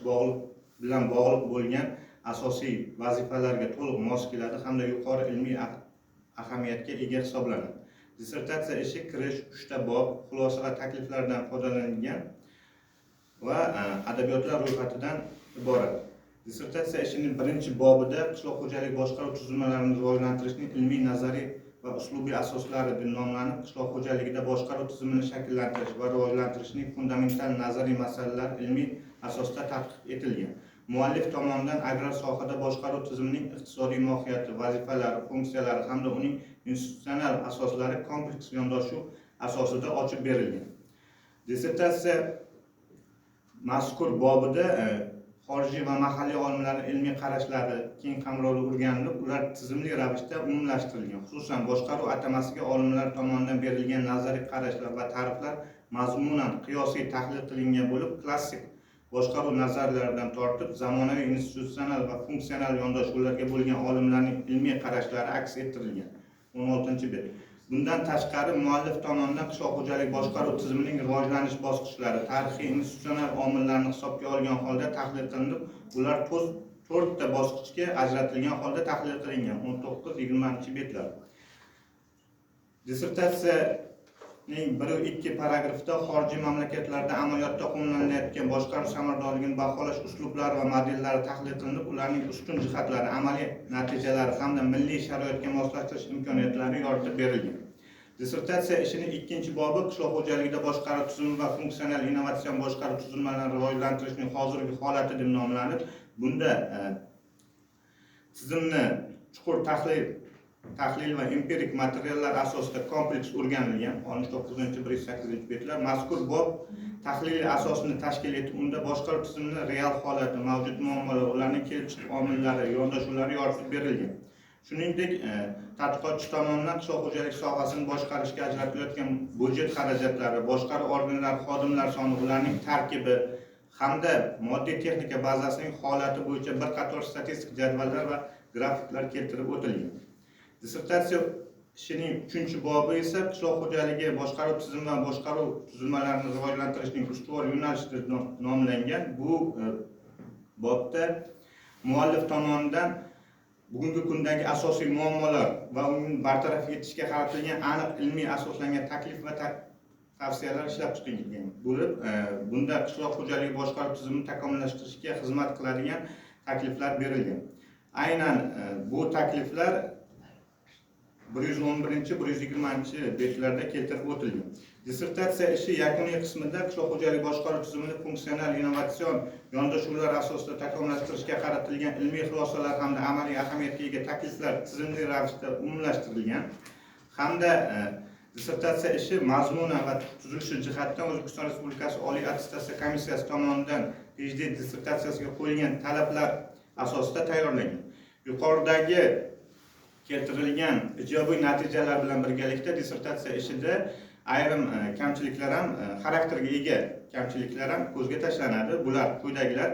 bilan bog'liq bo'lgan asosiy vazifalarga to'liq mos keladi hamda yuqori ilmiy ahamiyatga ega hisoblanadi. Dissertatsiya ishi kirish, 3 ta bob, xulosa va takliflardan foydalanilgan va adabiyotlar ro'yxatidan iborat. Dissertatsiya ishining birinchi bobida qishloq xo'jalik boshqaruv tuzilmalarini rivojlantirishning ilmiy nazariy va uslubiy asoslari deb nomlanib, qishloq xo'jaligida boshqaruv tizimini shakllantirish va rivojlantirishning fundamental nazariy masalalari ilmiy asosda tadqiq etilgan. Muallif tomonidan agrar sohada boshqaruv tizimining iqtisodiy mohiyati, vazifalari, funksiyalari hamda uning institutsional asoslari kompleks yondashuv asosida ochib berilgan. Dissertatsiya mazkur bobida xorijiy va mahalliy olimlarning ilmiy qarashlari keng qamrovli o'rganilib, ular tizimli ravishda umumlashtirilgan. Xususan, boshqaruv atamasiga olimlar tomonidan berilgan nazariy qarashlar va ta'riflar mazmunan qiyosiy tahlil qilingan bo'lib, klassik boshqaruv nazariyalaridan tortib zamonaviy institutsional va funksional yondashuvlarga bo'lgan olimlarning ilmiy qarashlari aks ettirilgan. 16-bet. Bundan tashqari muallif tomonidan qishloq xo'jalik boshqaruv tizimining rivojlanish bosqichlari, tarixiy institutsional omillarni hisobga olgan holda tahlil qilinib, ular 4 ta bosqichga ajratilgan holda tahlil qilingan. 19-20 betlar. Dissertatsiyaning 1-2 paragrafida xorijiy mamlakatlarda amaliyotda qo'llanilayotgan boshqaruv samaradorligini baholash uslublari va modellari tahlil qilinib, ularning ustun jihatlari, amaliy natijalari hamda milliy sharoitga moslashtirish imkoniyatlari yoritib berilgan. Dissertatsiya ishining ikkinchi bobi qishloq xo'jaligida boshqaruv tizimi va funksional innovatsion boshqaruv tuzilmalarini rivojlantirishning hozirgi holati deb nomlanib, bunda tizimni chuqur tahlil va empirik materiallar asosida kompleks o'rganilgan. 69-108 betlar. Mazkur bob tahliliy asosini tashkil etib, unda boshqaruv tizimini real holati, mavjud muammolar, ularning kelib chiqish omillari, yondashuvlari yoritib berilgan. Shuningdek, tadqiqotchi tomonidan qishloq xo'jalik sohasini boshqarishga ajratilayotgan byudjet xarajatlari, boshqaruv organlari xodimlar soni, ularning tarkibi hamda moddiy texnika bazasining holati bo'yicha bir qator statistik jadvallar va grafiklar keltirib o'tilgan. Dissertatsiya ishining uchinchi bobi esa qishloq xo'jaligi boshqaruv tizimi va boshqaruv tuzilmalarini rivojlantirishning ustuvor yo'nalishi deb nomlangan. Bu bobda muallif tomonidan bugungi kundagi asosiy muammolar va uni bartaraf etishga qaratilgan aniq ilmiy asoslangan taklif va tavsiyalar ishlab chiqilgan bo'lib, bunda qishloq xo'jaligi boshqaruv tizimini takomillashtirishga xizmat qiladigan takliflar berilgan. Aynan bu takliflar 111, 120 betlarda keltirib o'tilgan. Dissertatsiya ishi yakuniy qismida qishloq xo'jalik boshqaruv tizimini funksional innovatsion yondashuvlar asosida takomillashtirishga qaratilgan ilmiy xulosalar hamda amaliy ahamiyatga ega takliflar tizimli ravishda umumlashtirilgan hamda dissertatsiya ishi mazmuni va tuzilishi jihatdan O'zbekiston Respublikasi Oliy attestatsiya komissiyasi tomonidan PhD dissertatsiyasiga qo'yilgan talablar asosida tayyorlangan. Yuqoridagi keltirilgan ijobiy natijalar bilan birgalikda dissertatsiya ishida ayrim kamchiliklar ham, xarakterga ega kamchiliklar ham ko'zga tashlanadi. Bular quyidagilar.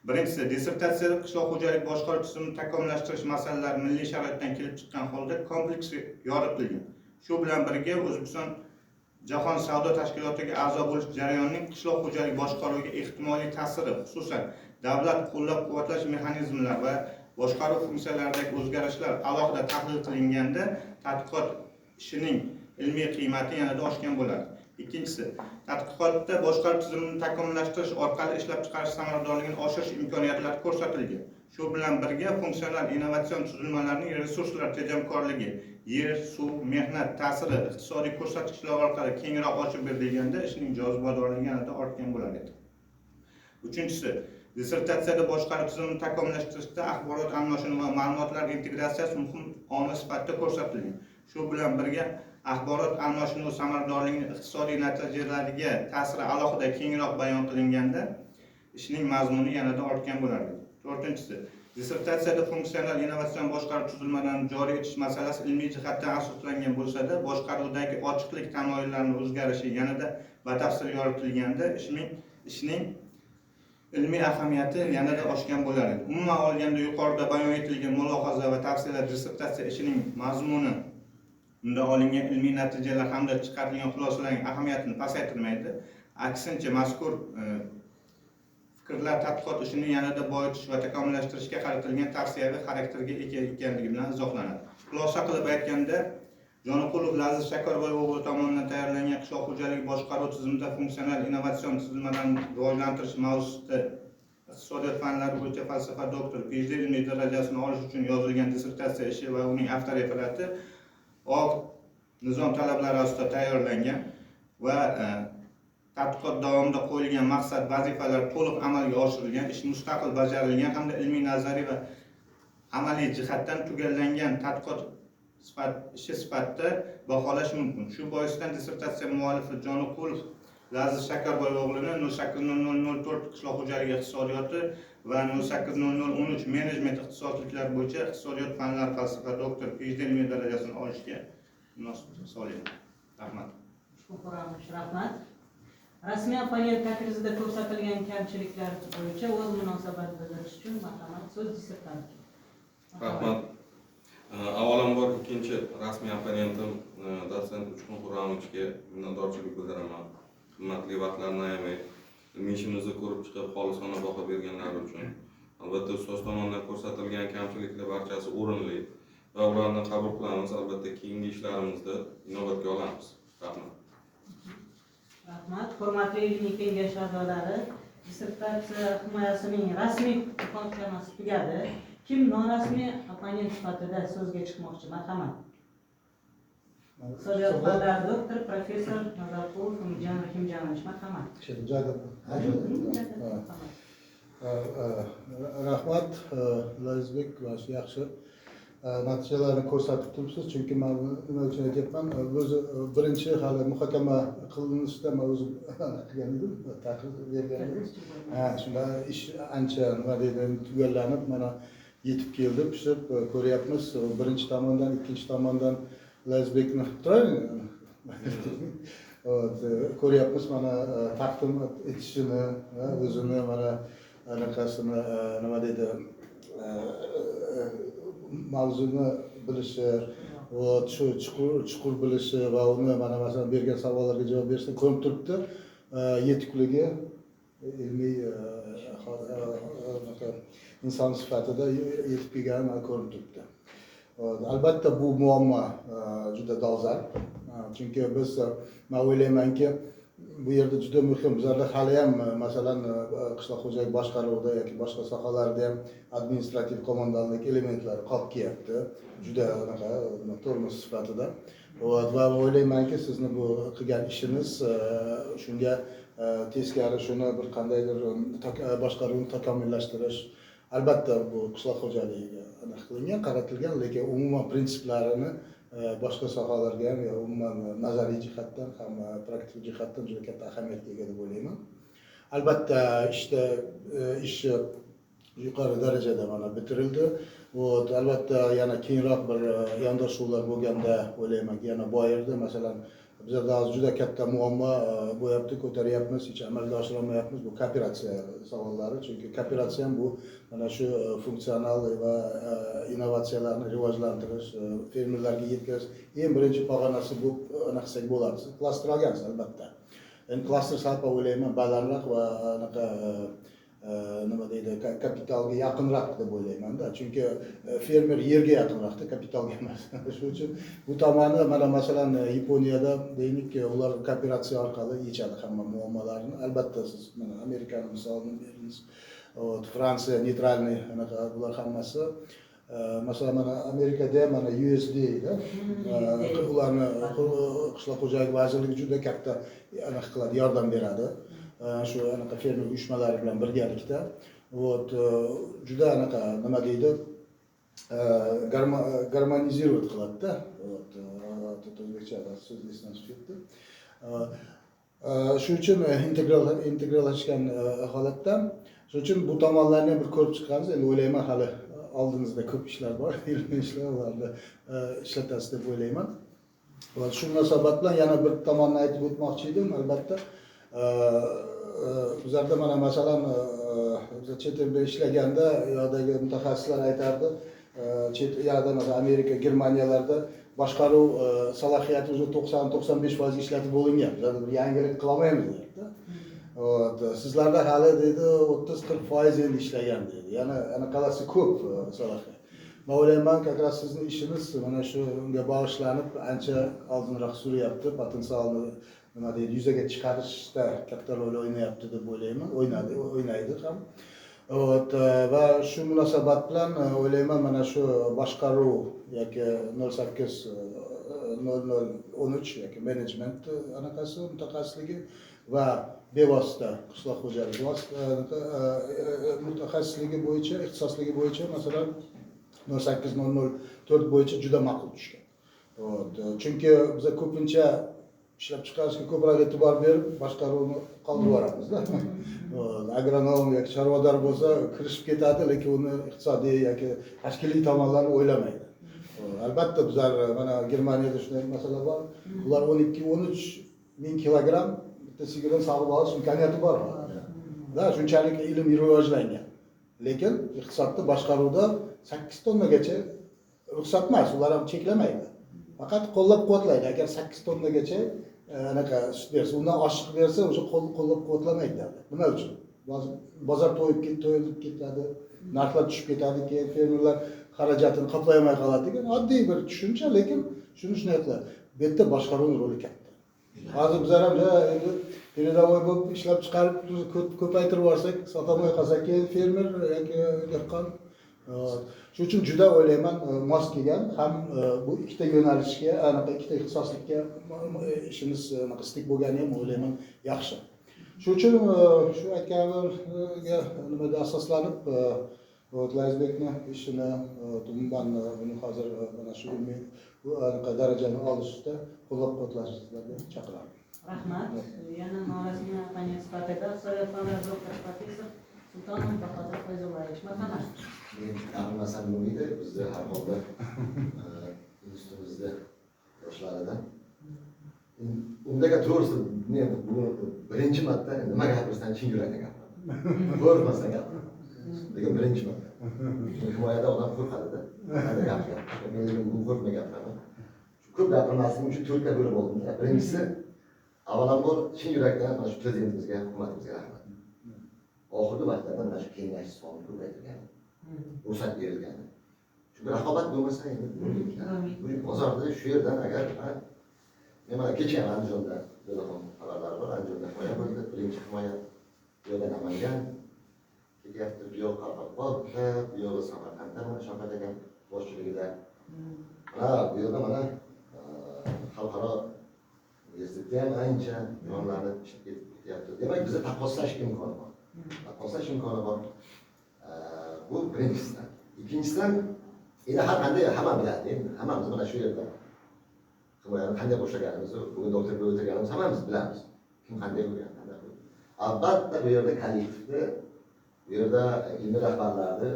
Birinchisi, dissertatsiyada qishloq xo'jalik boshqaruv tizimini takomillashtirish masalalari milliy sharoitdan kelib chiqqan holda kompleksli yoritilgan. Shu bilan birga O'zbekiston Jahon savdo tashkilotiga a'zo bo'lish jarayonining qishloq xo'jalik boshqaruviga ehtimoliy ta'siri, xususan, davlat qo'llab-quvvatlash mexanizmlari va boshqaruv funksiyalaridagi o'zgarishlar alohida tahlil qilinganda tadqiqot ishining ilmiy qiymati yanada oshgan bo'ladi. Ikkinchisi, tadqiqotda boshqaruv tizimini takomillashtirish orqali ishlab chiqarish samaradorligini oshirish imkoniyatlari ko'rsatilgan. Shu bilan birga funksional innovatsion tuzilmalarning resurslar tejamkorligi, yer, suv, mehnat ta'siri iqtisodiy ko'rsatkichlar orqali kengroq ochib berilganda ishning jozibadorligi yanada ortgan bo'lar edi. Uchinchisi, dissertatsiyada boshqaruv tizimini takomillashtirishda axborot almashinuvi va ma'lumotlar integratsiyasi muhim omil sifatida ko'rsatilgan. Shu bilan birga axborot almashinuvi samaradorligining iqtisodiy natijalariga ta'siri alohida kengroq bayon qilinganda ishning mazmuni yanada ortgan bo'lar edi. To'rtinchisi, dissertatsiyada funksional innovatsion boshqaruv tuzilmalarini joriy etish masalasi ilmiy jihatdan asoslangan bo'lsa-da, boshqaruvdagi ochiqlik tamoyillarining o'zgarishi yanada batafsil yoritilganda ishning ilmiy ahamiyati yanada oshgan bo'lar edi. Umuman olganda yuqorida bayon etilgan mulohaza va tavsiyalar dissertatsiya ishining mazmuni, unda olingan ilmiy natijalar hamda chiqarilgan xulosalarning ahamiyatini pasaytirmaydi. Aksincha, mazkur fikrlar tadqiqot ishini yanada boyitish va takomillashtirishga qaratilgan tavsiyaviy xarakterga ega ekanligi bilan izohlanadi. Xulosa qilib aytganda, Joniqulov Laziz Shakarboy o'g'li tomonidan tayyorlangan qishloq xo'jaligi boshqaruv tizimida funksional innovatsion tuzilmalarni rivojlantirish mavzusida iqtisodiyot fanlari bo'yicha falsafa doktori PhD ilmiy darajasini olish uchun yozilgan dissertatsiya ishi va uning avtoreferati oq nizom talablari asosida tayyorlangan va tadqiqot davomida qo'yilgan maqsad vazifalar to'liq amalga oshirilgan, ish mustaqil bajarilgan hamda ilmiy nazariy va amaliy jihatdan tugallangan tadqiqot ishi sifatida baholash mumkin. Shu boisdan dissertatsiya muallifi Joniqulov Laziz Shakarboy o'g'lini 080004 qishloq xo'jaligi iqtisodiyoti va 080013 menejment ixtisosliklari bo'yicha iqtisodiyot fanlari falsafa doktori PhD ilmiy darajasini olishga munosib hisoblayman. Rahmat. Rahmat. Rasmiy opponent takrizida ko'rsatilgan kamchiliklar bo'yicha o'z munosabat bildirish uchun marhamat, so'z dissertantga. Rahmat. Avvalambor ikkinchi rasmiy opponentim dotsent Uchqun Xurramovichga minnatdorchilik bildiraman. Qimmatli vaqtlarini ayamay ilmiy ishimizni ko'rib chiqib, xolisona baho berganlari uchun. Albatta, ustoz tomonidan ko'rsatilgan kamchiliklar barchasi o'rinli va ularni qabul qilamiz. Albatta, keyingi ishlarimizda inobatga olamiz. Rahmat. Rahmat. Hurmatli ilmiy kengash a'zolari, dissertatsiya himoyasining rasmiy muhokamasi tugadi. Kim norasmiy opponent sifatida so'zga chiqmoqchi? Marhamat. Iqtisodiyot fanlari doktor, professor Nazarqulov Umidjon Rahimjonovich, marhamat. Rahmat, Lazizbek, yaxshi natijalarni ko'rsatib turibsiz. Chunki men nima uchun aytyapman, o'zi birinchi hali muhokama qilinishida men o'zim qilgan edim, taklif bergan edim. Ha, shunda ish ancha nima deydi, tugallanib mana yetib keldi, pishib ko'ryapmiz. Birinchi tomondan, ikkinchi tomondan Lazizbekni ko'ryapmiz, mana taqdim etishini, o'zini mana anaqasini nima deydi, mavzuni bilishi, shu chuqur bilishi va uni mana masalan bergan savollarga javob berishdan ko'rinib turibdi. Yetikligi ilmiy inson sifatida yetib kelgani mana ko'rinib turibdi. Albatta bu muammo juda dolzarb, chunki biz, men o'ylaymanki, Bu yerda juda muhim, bizlarda hali ham masalan qishloq xo'jalik boshqaruvida yoki boshqa sohalarda ham administrativ qo'mondonlik elementlari qolib kelyapti. Juda anaqa tormoz sifatida. Va o'ylaymanki, sizni bu qilgan ishingiz shunga teskari, shuni bir qandaydir boshqaruvni takomillashtirish, albatta bu qishloq xo'jaligiga anaqa qilingan, qaratilgan, lekin umuman prinsiplarini boshqa sohalarga ham, umuman nazariy jihatdan ham praktik jihatdan juda katta ahamiyatga ega deb o'ylayman. Albatta ishda ish yuqori darajada mana bitirildi. Albatta yana keyinroq bir yondashuvlar bo'lganda o'ylaymanki yana boyirdi. Masalan, bizlarda hozir juda katta muammo bo'lyapti, ko'taryapmiz, hech amalga oshirolmayapmiz, bu kooperatsiya savollari. Chunki kooperatsiya ham bu mana shu funksional va innovatsiyalarni rivojlantirish, fermerlarga yetkazish eng birinchi pog'onasi bu anaqa qilsak bo'ladi. Siz klaster olgansiz albatta. Endi klaster sal o'ylayman balandroq va anaqa nima deydi, kapitalga yaqinroq deb o'ylaymanda. Chunki fermer yerga yaqinroqda, kapitalga emas. Shuning uchun bu tomoni mana masalan Yaponiyada deylik, ular kooperatsiya orqali yechadi hamma muammolarni. Albatta siz mana Amerikani misolini berdingiz. Fransiya neytralniy anaqa, bular hammasi. Masalan mana Amerikada ham mana USDA ularni qishloq xo'jalik vazirligi juda katta anaqa qiladi, yordam beradi. Shu anaqa fermer uyushmalari bilan birgalikda. Juda anaqa nima deydi, garmonizировать qiladida. O'zbekcha so'z esdan chiqib ketdi. Shuning uchun integrallashgan holatda, shuning uchun bu tomonlarni ham bir ko'rib chiqqanmiz. Endi o'ylayman hali oldingizda ko'p ishlar bor, ilmiy ishlar, ularni ishlatasiz deb o'ylayman. Va shu munosabat bilan yana bir tomonni aytib o'tmoqchi edim. Albatta bizlarda mana masalan biz chet elda ishlaganda u yoqdagi mutaxassislar aytardi, chet yoqda masalan Amerika, Germaniyalarda boshqaruv salohiyati уже 90-95% ishlatib bo'lingan. Bizlarda bir yangilik qilolmaymiz deyapti. Sizlarda hali deydi 30-40% endi ishlagan deydi. Ya'ni anaqalasi ko'p salohiyat. Men o'ylayman, как раз sizni ishiniz mana shu unga bag'ishlanib ancha oldinroq suryapti, potensialni nima deydi, yuzaga chiqarishda katta rol o'ynayapti deb o'ylayman, o'ynaydi ham. Va shu munosabat bilan o'ylayman mana shu boshqaruv yoki 08.00.13 yoki menejment anaqasi mutaxassisligi va bevosita qishloq xo'jaligi mutaxassisligi bo'yicha, ixtisosligi bo'yicha masalan 08.004 bo'yicha juda ma'qul tushgan. Chunki biz ko'pincha ishlab chiqarishga ko'proq e'tibor berib, boshqaruvni qoldirib yuboramizda. Agronom yoki chorvador bo'lsa kirishib ketadi, lekin uni iqtisodiy yoki tashkiliy tomonlarini o'ylamaydi. Albatta bizlar mana Germaniyada shunday masala bor. Ular 12-13 ming kilogramm bitta sigirdan sog'ib olish imkoniyati bor. Da, shunchalik ilm rivojlangan. Lekin iqtisodda boshqaruvda 8 tonnagacha ruxsat emas, ular ham cheklamaydi. Faqat qo'llab-quvvatlaydi. Agar 8 tonnagacha anaqa sut bersa, undan oshiq bersa, o'sha qo'llab-quvvatlamaydi davlat. Nima uchun? Bozor to'yib ketadi, narxlar tushib ketadi, keyin fermerlar xarajatini qoplay olmay qoladi degan oddiy bir tushuncha, lekin shuni shunday qiladi. Bu yerda boshqaruv roli katta. Hozir bizlar ham endi передовой bo'lib ishlab chiqarib ko'paytirib yuborsak, sotolmay qolsak, keyin fermer yoki dehqon. Shuning uchun juda o'ylayman mos kelgan ham bu ikkita yo'nalishga, anaqa ikkita ixtisoslikka ishimiz anaqa stik bo'lgani ham o'ylayman yaxshi. Shuning uchun shu aytganimga nimada asoslanib Lazizbekni ishini umuman buni hozir mana shu ilmiy anaqa darajani olishda qo'llab-quvvatlashni sizlarga chaqiraman. Rahmat. Yana norasmiy opponent sifatida iqtisodiyot fanlari doktor professor Sultonov Bahodir Fayzullayevich, marhamat. Men gapirmasam bo'lmaydi, bizni har holda institutimizda yoshlaridan. Undaga to'g'risi men bugun birinchi marta nima gapirsam chin yurakdan gapiraman. Qo'rqmasdan gapiraman. Lekin birinchi marta. Himoyada odam qo'rqadi-da. Qanday gapirgan. Men bugun qo'rqmay gapiraman. Ko'p gapirmasligim uchun to'rtta bo'lib oldim. Birinchisi, avvalambor chin yurakdan mana shu prezidentimizga, hukumatimizga rahmat. Oxirgi vaqtlarda mana shu kengash sonini ko'paytirgani, ruxsat berilgani. Chunki raqobat bo'lmasa endi bo'lmaydi. Bozorda shu yerdan agar Men mana kecha ham Andijonda telefon xabarlari bor, Andijonda himoya bo'ldi, birinchi himoya. Bu yerda Namangan ketyapti, bu yoq Qoraqalpoqda, bu yoqda Samarqandda mana Shavkat akam boshchiligida. Mana bu yerda mana xalqaro universitetda ham ancha yonlanib ketyapti. Demak, bizda taqqoslash imkoni bor. Taqqoslash imkoni bor. Bu birinchisidan. Ikkinchisidan, endi har qanday hamma biladi, endi hammamiz mana shu yerda himoyani qanday boshlaganimizni, bugun doktor bo'lib o'tirganimiz hammamiz bilamiz. Kim qanday bo'lgan, qanday bo'lgan. Albatta bu yerda kollektivni, bu yerda ilmiy rahbarlarni,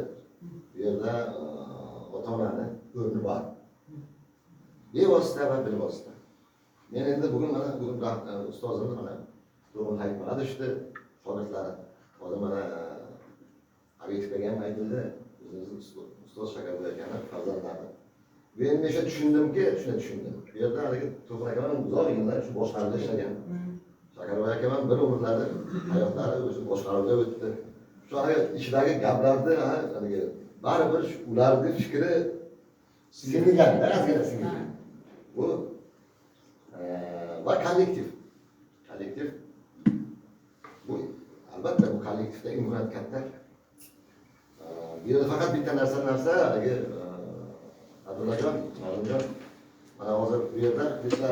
bu yerda ota-onani o'rni bor. Bevosita va bilvosita. Men endi bugun mana bugun ustozimiz mana Turg'un Hayitmurad tushdi, shogirdlari. Hozir mana obyektivga ham aytildi, o'zimizni ustoz Shakarboy akani farzandlari. Bu endi men tushundimki, shuni tushundim. Bu yerda haligi Turg'un akam ham uzoq yillar shu boshqaruvda ishlagan. Shakarboy akam ham bir umrlari, hayotlari o'sha boshqaruvda o'tdi. Shu haligi ichidagi gaplarni haligi baribir ularning fikri singilganda, ozgina singilgan. Bu va kollektiv. Kollektiv bu albatta bu kollektivda imkoniyat katta. Bu yerda faqat bitta narsa haligi Abdullajon, Nozimjon, mana hozir bu yerda bitta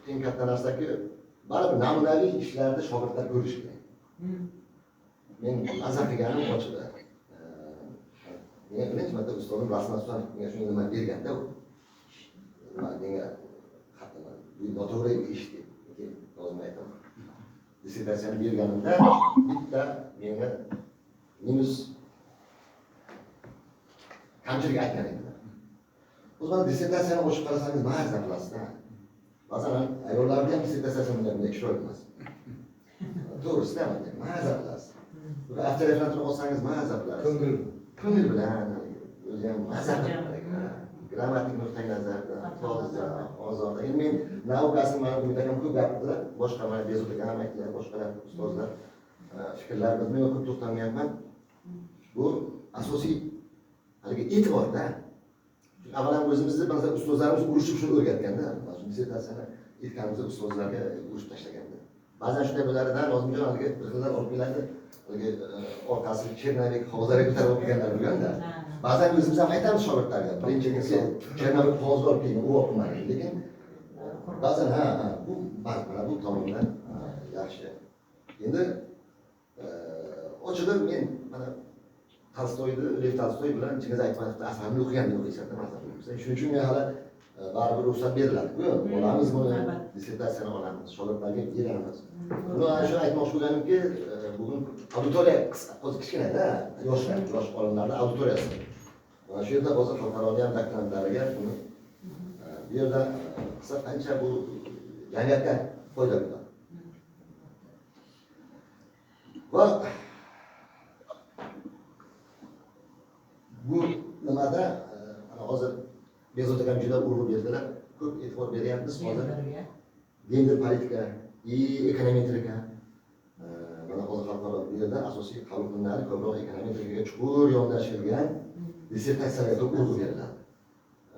eng katta narsaki baribir namunaviy ishlarni shogirdlar ko'rishi kerak. Men maza qilganim ochig'i. Menga birinchi marta ustozim Rasman Sultonov menga shunga nima berganda u. Menga bu noto'g'ri ish deb, keyin Nozimga aytaman. Dissertatsiyani berganimda bitta menga minus kamchilik aytgan edilar. O'zi mana dissertatsiyani o'qib qarasangiz maza qilasizda. Ba'zan ayollarni ham dissertatsiyasini bunday chiroyli emas. To'g'risida maza qilasiz. Bir avtoreferatni olsangiz maza qilasiz. Ko'ngil bilan o'zi ham maza qiladi. Grammatik nuqtai nazardan, toza, ozoda. Endi men naukasini mana Umid akam ko'p gapirdilar, boshqa mana Bezot akam ham aytdilar, boshqalar ustozlar fikrlar biz men ko'p to'xtalmayapman. Bu asosiy haligi e'tiborda. Avvalan o'zimizni masalan ustozlarimiz urushib shuni o'rgatganda, mana shu dissertatsiyani aytganimizda ustozlarga urushib tashlaganda. Ba'zan shunday bo'lardi, Nozimjon haligi bir xillar olib keladi, haligi orqasi chernovik qog'ozlarga ko'tarib olib kelganlar bo'lganda. Ba'zan o'zimiz ham aytamiz shogirdlarga, birinchi chernovik qog'ozga olib kelgan, u o'qimagan. Lekin ba'zan ha, bu mana bu tomondan yaxshi. Endi ochig'i men mana Tolstoyni, Lev Tolstoy bilan Chingiz Aytmatovning asarini o'qiganda o'qiysan-da, masalan. Shuning uchun men hali baribir ruxsat beriladi-ku. Olamiz buni, dissertatsiyani olamiz, shogirdlarga beramiz. Buni shu aytmoqchi bo'lganimki, bugun auditoriya hozir kichkina-da, yoshlar, yosh olimlarning auditoriyasi. Mana shu yerda hozir xalqaro ham doktorantlariga buni bu yerda qilsa qancha bu jamiyatga foyda bo'ladi. Va bu nimada mana hozir Bezot akam juda urg'u berdilar, ko'p e'tibor beryapmiz hozir. Gender politika, ekonometrika. Mana hozir xalqaro bu yerda asosiy qabul qilinadi, ko'proq ekonometrikaga chuqur yondashilgan dissertatsiyalarga ko'p urg'u beriladi.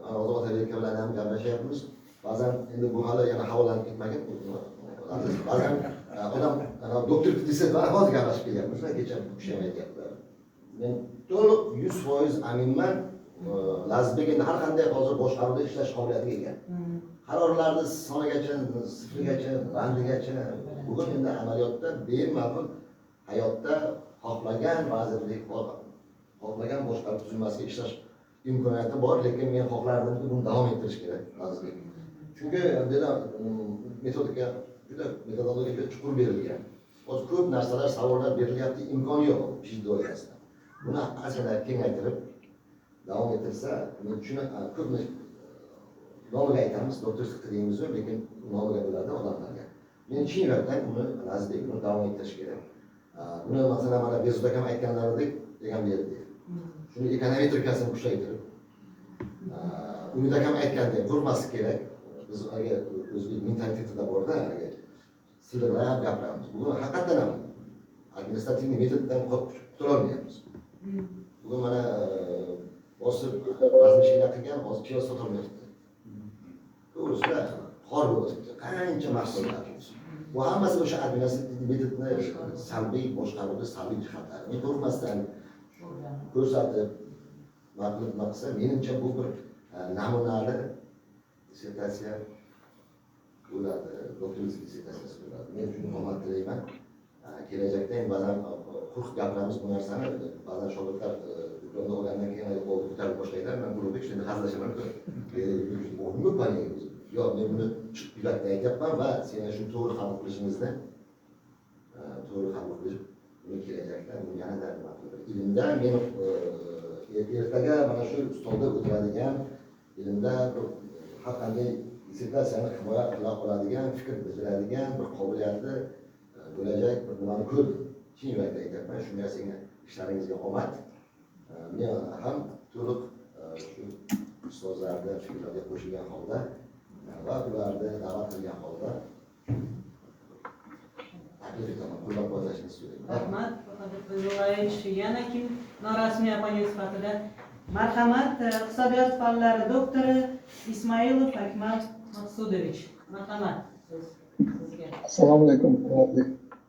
Mana hozir Otabek aka bilan ham gaplashyapmiz. Ba'zan endi bu hali yana havolanib ketmagan. Ba'zan odam doktor dissertatsiya hozir gaplashib kelyapmiz, kecha bu kishi ham aytyaptilar. Men to'liq 100% aminman. Lazizbek endi har qanday hozir boshqaruvda ishlash qobiliyatiga ega. Qarorlarni sonigacha, sifrigacha, bandigacha bugun endi amaliyotda bemalol hayotda xohlagan vazirlik, xohlagan boshqaruv tuzilmasiga ishlash imkoniyati bor, lekin men xohlardimki buni davom ettirish kerak Lazizbek. Chunki bu yerda metodika juda metodologiya juda chuqur berilgan. Hozir ko'p narsalar, savollar berilyapti, imkon yo'q ish doirasida. Buni ozgina kengaytirib davom ettirsa, men shuni ko'p nomiga aytamiz, doktor siqti deymiz, lekin nomiga bo'ladi odamlarga. Men chin yurakdan uni Lazizbek buni davom ettirish kerak. Buni masalan mana Bezot akam aytganlaridek degan berdi. Shuni ekonometrikasini kuchaytirib, Umid akam aytgandek qo'rqmaslik kerak. Biz agar o'zbek mentalitetida borda, agar sildirlab gapiramiz. Bugun haqiqatan ham administrativ metoddan qutula olmayapmiz. Bugun mana bosib razmishina qilgan, hozir piyoz sotolmayapti. To'g'risida Qor bo'lsin, qancha mahsulotlar. Bu hammasi o'sha administrativ metodni salbiy boshqaruvni salbiy jihatlari. Men qo'rqmasdan ko'rsatib, nima qilib, nima qilsa, menimcha bu bir namunali dissertatsiya bo'ladi, doktorlik dissertatsiyasi bo'ladi. Men shuni omad tilayman. Kelajakda endi ba'zan quruq gapiramiz bu narsani, ba'zan shogirdlar diplomni olgandan keyin qo'lni ko'tarib boshlaydilar. Men Ulug'bek shunda hazillashaman. Nima o'zi? Yo'q, men buni chiqib yurakdan aytyapman va seni shuni to'g'ri qabul qilishingizni, to'g'ri qabul qilib, buni kelajakda buni yanada nima qilib, ilmda men ertaga mana shu stolda o'tiradigan, ilmda har qanday dissertatsiyani himoya qila oladigan, fikr bildiradigan bir qobiliyatli bo'lajak bir nimani ko'rdim. Chin yurakdan aytyapman, shunga senga ishlaringizga omad. Men ham to'liq shu ustozlarni fikrlariga qo'shilgan holda va ularni da'vat qilgan holda taklif etaman, qo'llab-quvvatlashni so'rayman. Rahmat, Bahodir Fayzullayevich. Yana kim norasmiy opponent sifatida? Marhamat, iqtisodiyot fanlari doktori Ismoilov Akmal Maqsudovich. Marhamat, so'z sizga. Assalomu alaykum, hurmatli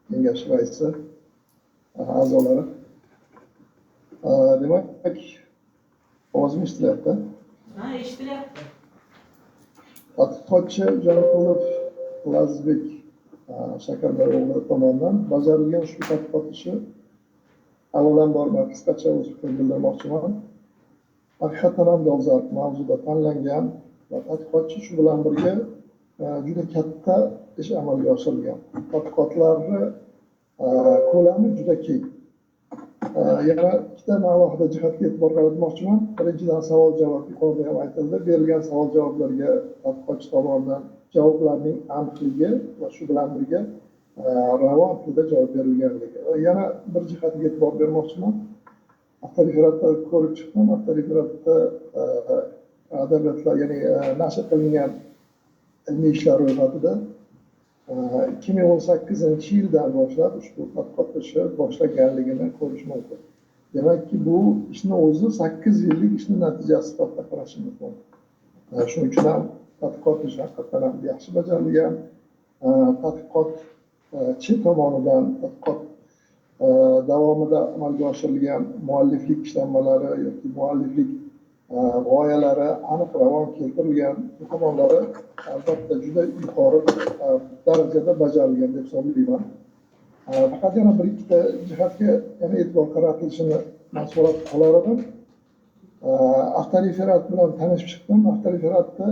kengash raisi, a'zolari. Demak, ovozim eshitilyapti. Ha, eshitilyapti. Tadqiqotchi Jonqulov Lazizbek Shakarboy o'g'li tomonidan bajarilgan ushbu tadqiqot ishi avvalambor man qisqacha o'z fikrimni bildirmoqchiman. Haqiqatan ham dolzarb mavzuda tanlangan va tadqiqotchi shu bilan birga juda katta ish amalga oshirilgan. Tadqiqotlarni ko'lami juda keng. Yana ikkita alohida jihatga e'tibor qaratmoqchiman. Birinchidan, savol-javob yuqorida ham aytildi. Berilgan savol-javoblarga tadqiqotchi tomonidan javoblarning aniqligi va shu bilan birga ravon tilda javob berilganligi. Yana bir jihatiga e'tibor bermoqchiman. Avtoreferatda ko'rib chiqdim. Avtoreferatda adabiyotlar, ya'ni nashr qilingan ilmiy ishlar ro'yxatida 2018-yildan boshlab ushbu tadqiqot ishi boshlaganligini ko'rish mumkin. Demakki, bu ishni o'zi 8 yillik ishni natijasi sifatida qarashimiz mumkin. Shuning uchun ham tadqiqot ishi haqiqatdan ham yaxshi bajarilgan. Tadqiqotchi tomonidan tadqiqot davomida amalga oshirilgan mualliflik ishlanmalari yoki mualliflik g'oyalari aniq ravon keltirilgan, bu tomonlari albatta juda yuqori darajada bajarilgan deb hisoblayman. Faqat yana bir ikkita jihatga yana e'tibor qaratilishini man so'rab qolar edim. Avtoreferat bilan tanishib chiqdim. Avtoreferatda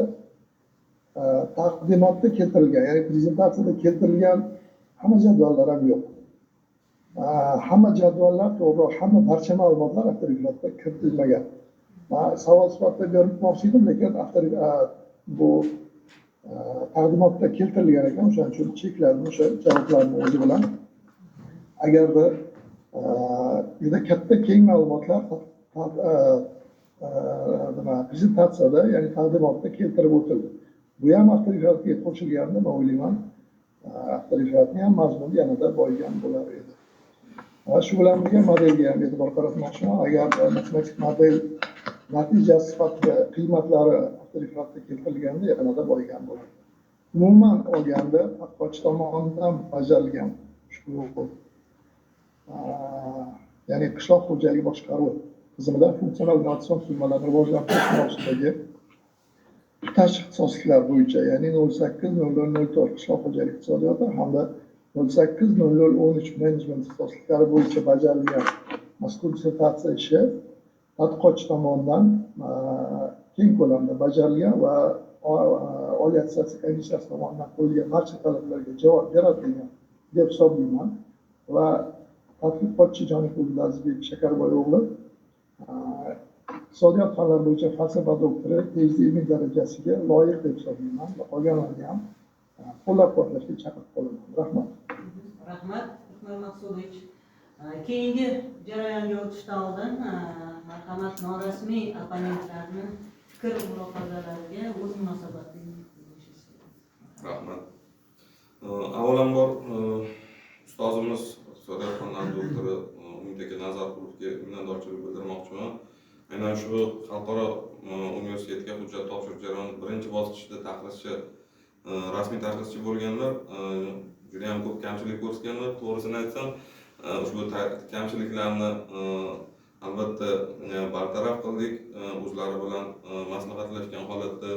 taqdimotda keltirilgan, ya'ni prezentatsiyada keltirilgan hamma jadvallar ham yo'q. Hamma jadvallar, to'g'riroq, hamma barcha ma'lumotlar avtoreferatda kiritilmagan. Man savol sifatida bermoqchi edim, lekin bu taqdimotda keltirilgan ekan, o'shaning uchun chekladim o'sha javoblarni o'zi bilan. Agarda juda katta keng ma'lumotlar nima prezentatsiyada, ya'ni taqdimotda keltirib o'tildi. Bu ham avtoreferatga qo'shilganda men o'ylayman, avtoreferatning ham mazmuni yanada boyigan bo'lar edi. Va shu bilan birga modelga ham e'tibor qaratmoqchiman. Agar matematik model natijasi sifatida qiymatlari avtoreferatda keltirilganda yanada boyigan bo'ladi. Umuman olganda tadqiqotchi tomonidan bajarilgan ushbu ya'ni qishloq xo'jaligi boshqaruvi tizimida funksional innovatsion tuzilmalarni rivojlantirish mavzusidagi tutash ixtisosliklar bo'yicha, ya'ni 08.00.04 qishloq xo'jaligi iqtisodiyoti hamda 08.00.13 menejment ixtisosliklari bo'yicha bajarilgan mazkur dissertatsiya ishi tadqiqotchi tomonidan keng ko'lamda bajarilgan va Oliy attestatsiya komissiyasi tomonidan qo'yilgan barcha talablarga javob beradi degan deb hisoblayman. Va tadqiqotchi Joniqul Lazizbek Shakarboy o'g'li iqtisodiyot fanlari bo'yicha falsafa doktori PhD ilmiy darajasiga loyiq deb hisoblayman va qolganlarni ham qo'llab-quvvatlashga chaqirib qolaman. Rahmat. Rahmat, Akmal Maqsudovich. Keyingi jarayonga o'tishdan oldin marhamat norasmiy opponentlarni fikr mulohazalariga o'z munosabatini bildirishingiz. Rahmat. Avvalambor ustozimiz iqtisodiyot fanlari doktori Umid aka Nazarqulovga minnatdorchilik bildirmoqchiman. Aynan shu xalqaro universitetga hujjat topshirish jarayoni birinchi bosqichida taxlashchi Rasmiy tarxischi bo'lganlar juda ham ko'p kamchilik ko'rsatganlar. To'g'risini aytsam, ushbu kamchiliklarni albatta bartaraf qildik, o'zlari bilan maslahatlashgan holatda.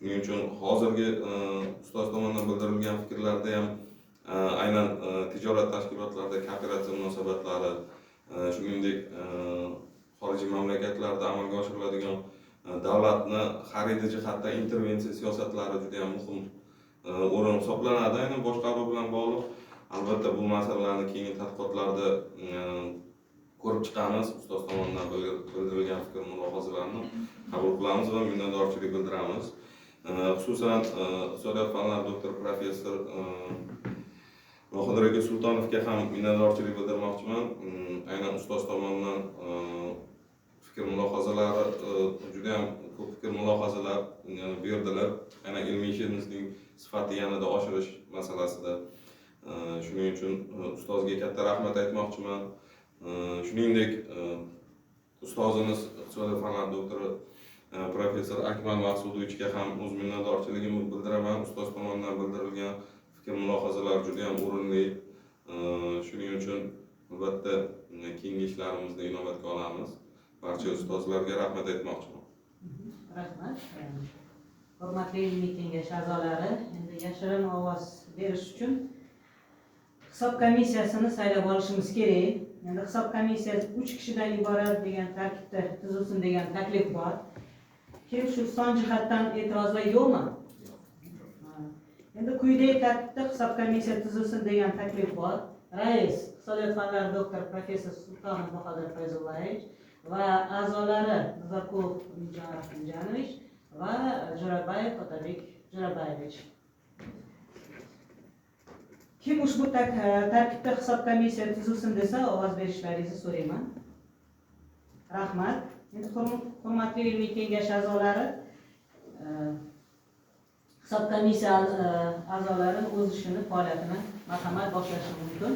Shuning uchun hozirgi ustoz tomonidan bildirilgan fikrlarda ham aynan tijorat tashkilotlarida kooperatsiya munosabatlari, shuningdek xorijiy mamlakatlarda amalga oshiriladigan davlatni xaridi jihatdan intervensiya siyosatlari juda ham muhim o'rin hisoblanadi, aynan boshqaruv bilan bog'liq. Albatta bu masalalarni keyingi tadqiqotlarda ko'rib chiqamiz. Ustoz tomonidan bildirilgan fikr mulohazalarni qabul qilamiz va minnatdorchilik bildiramiz. Xususan iqtisodiyot fanlari doktori professor Bahodir aka Sultonovga ham minnatdorchilik bildirmoqchiman. Aynan ustoz tomonidan fikr mulohazalari, juda ham ko'p fikr mulohazalar berdilar. Aynan ilmiy ishimizning sifati yanada oshirish masalasida. Shuning uchun ustozga katta rahmat aytmoqchiman. Shuningdek ustozimiz iqtisodiyot fanlari doktori professor Akmal Maqsudovichga ham o'z minnatdorchiligimni bildiraman. Ustoz tomonidan bildirilgan fikr mulohazalar juda ham o'rinli. Shuning uchun albatta keyingi ishlarimizda inobatga olamiz. Barcha ustozlarga rahmat aytmoqchiman. Rahmat. Hurmatli ilmiy kengash a'zolari, endi yashirin ovoz berish uchun hisob komissiyasini saylab olishimiz kerak. Endi hisob komissiyasi 3 kishidan iborat degan tarkibda tuzilsin degan taklif bor. Kim shu son jihatdan e'tirozlar yo'qmi? Endi quyidagi tartibda hisob komissiya tuzilsin degan taklif bor. Rais iqtisodiyot fanlari doktori professor Sultonov Bahodir Fayzullayevich va a'zolari Nazarqulov Umidjon Rahimjonovich va Jo'rabayev Otabek Jo'rabayevich. Kim ushbu tarkibda hisob komissiya tuzilsin desa ovoz berishlaringizni so'rayman. Rahmat. Endi hurmatli ilmiy kengash a'zolari, hisob komissiya a'zolari o'z ishini, faoliyatini marhamat boshlashi mumkin.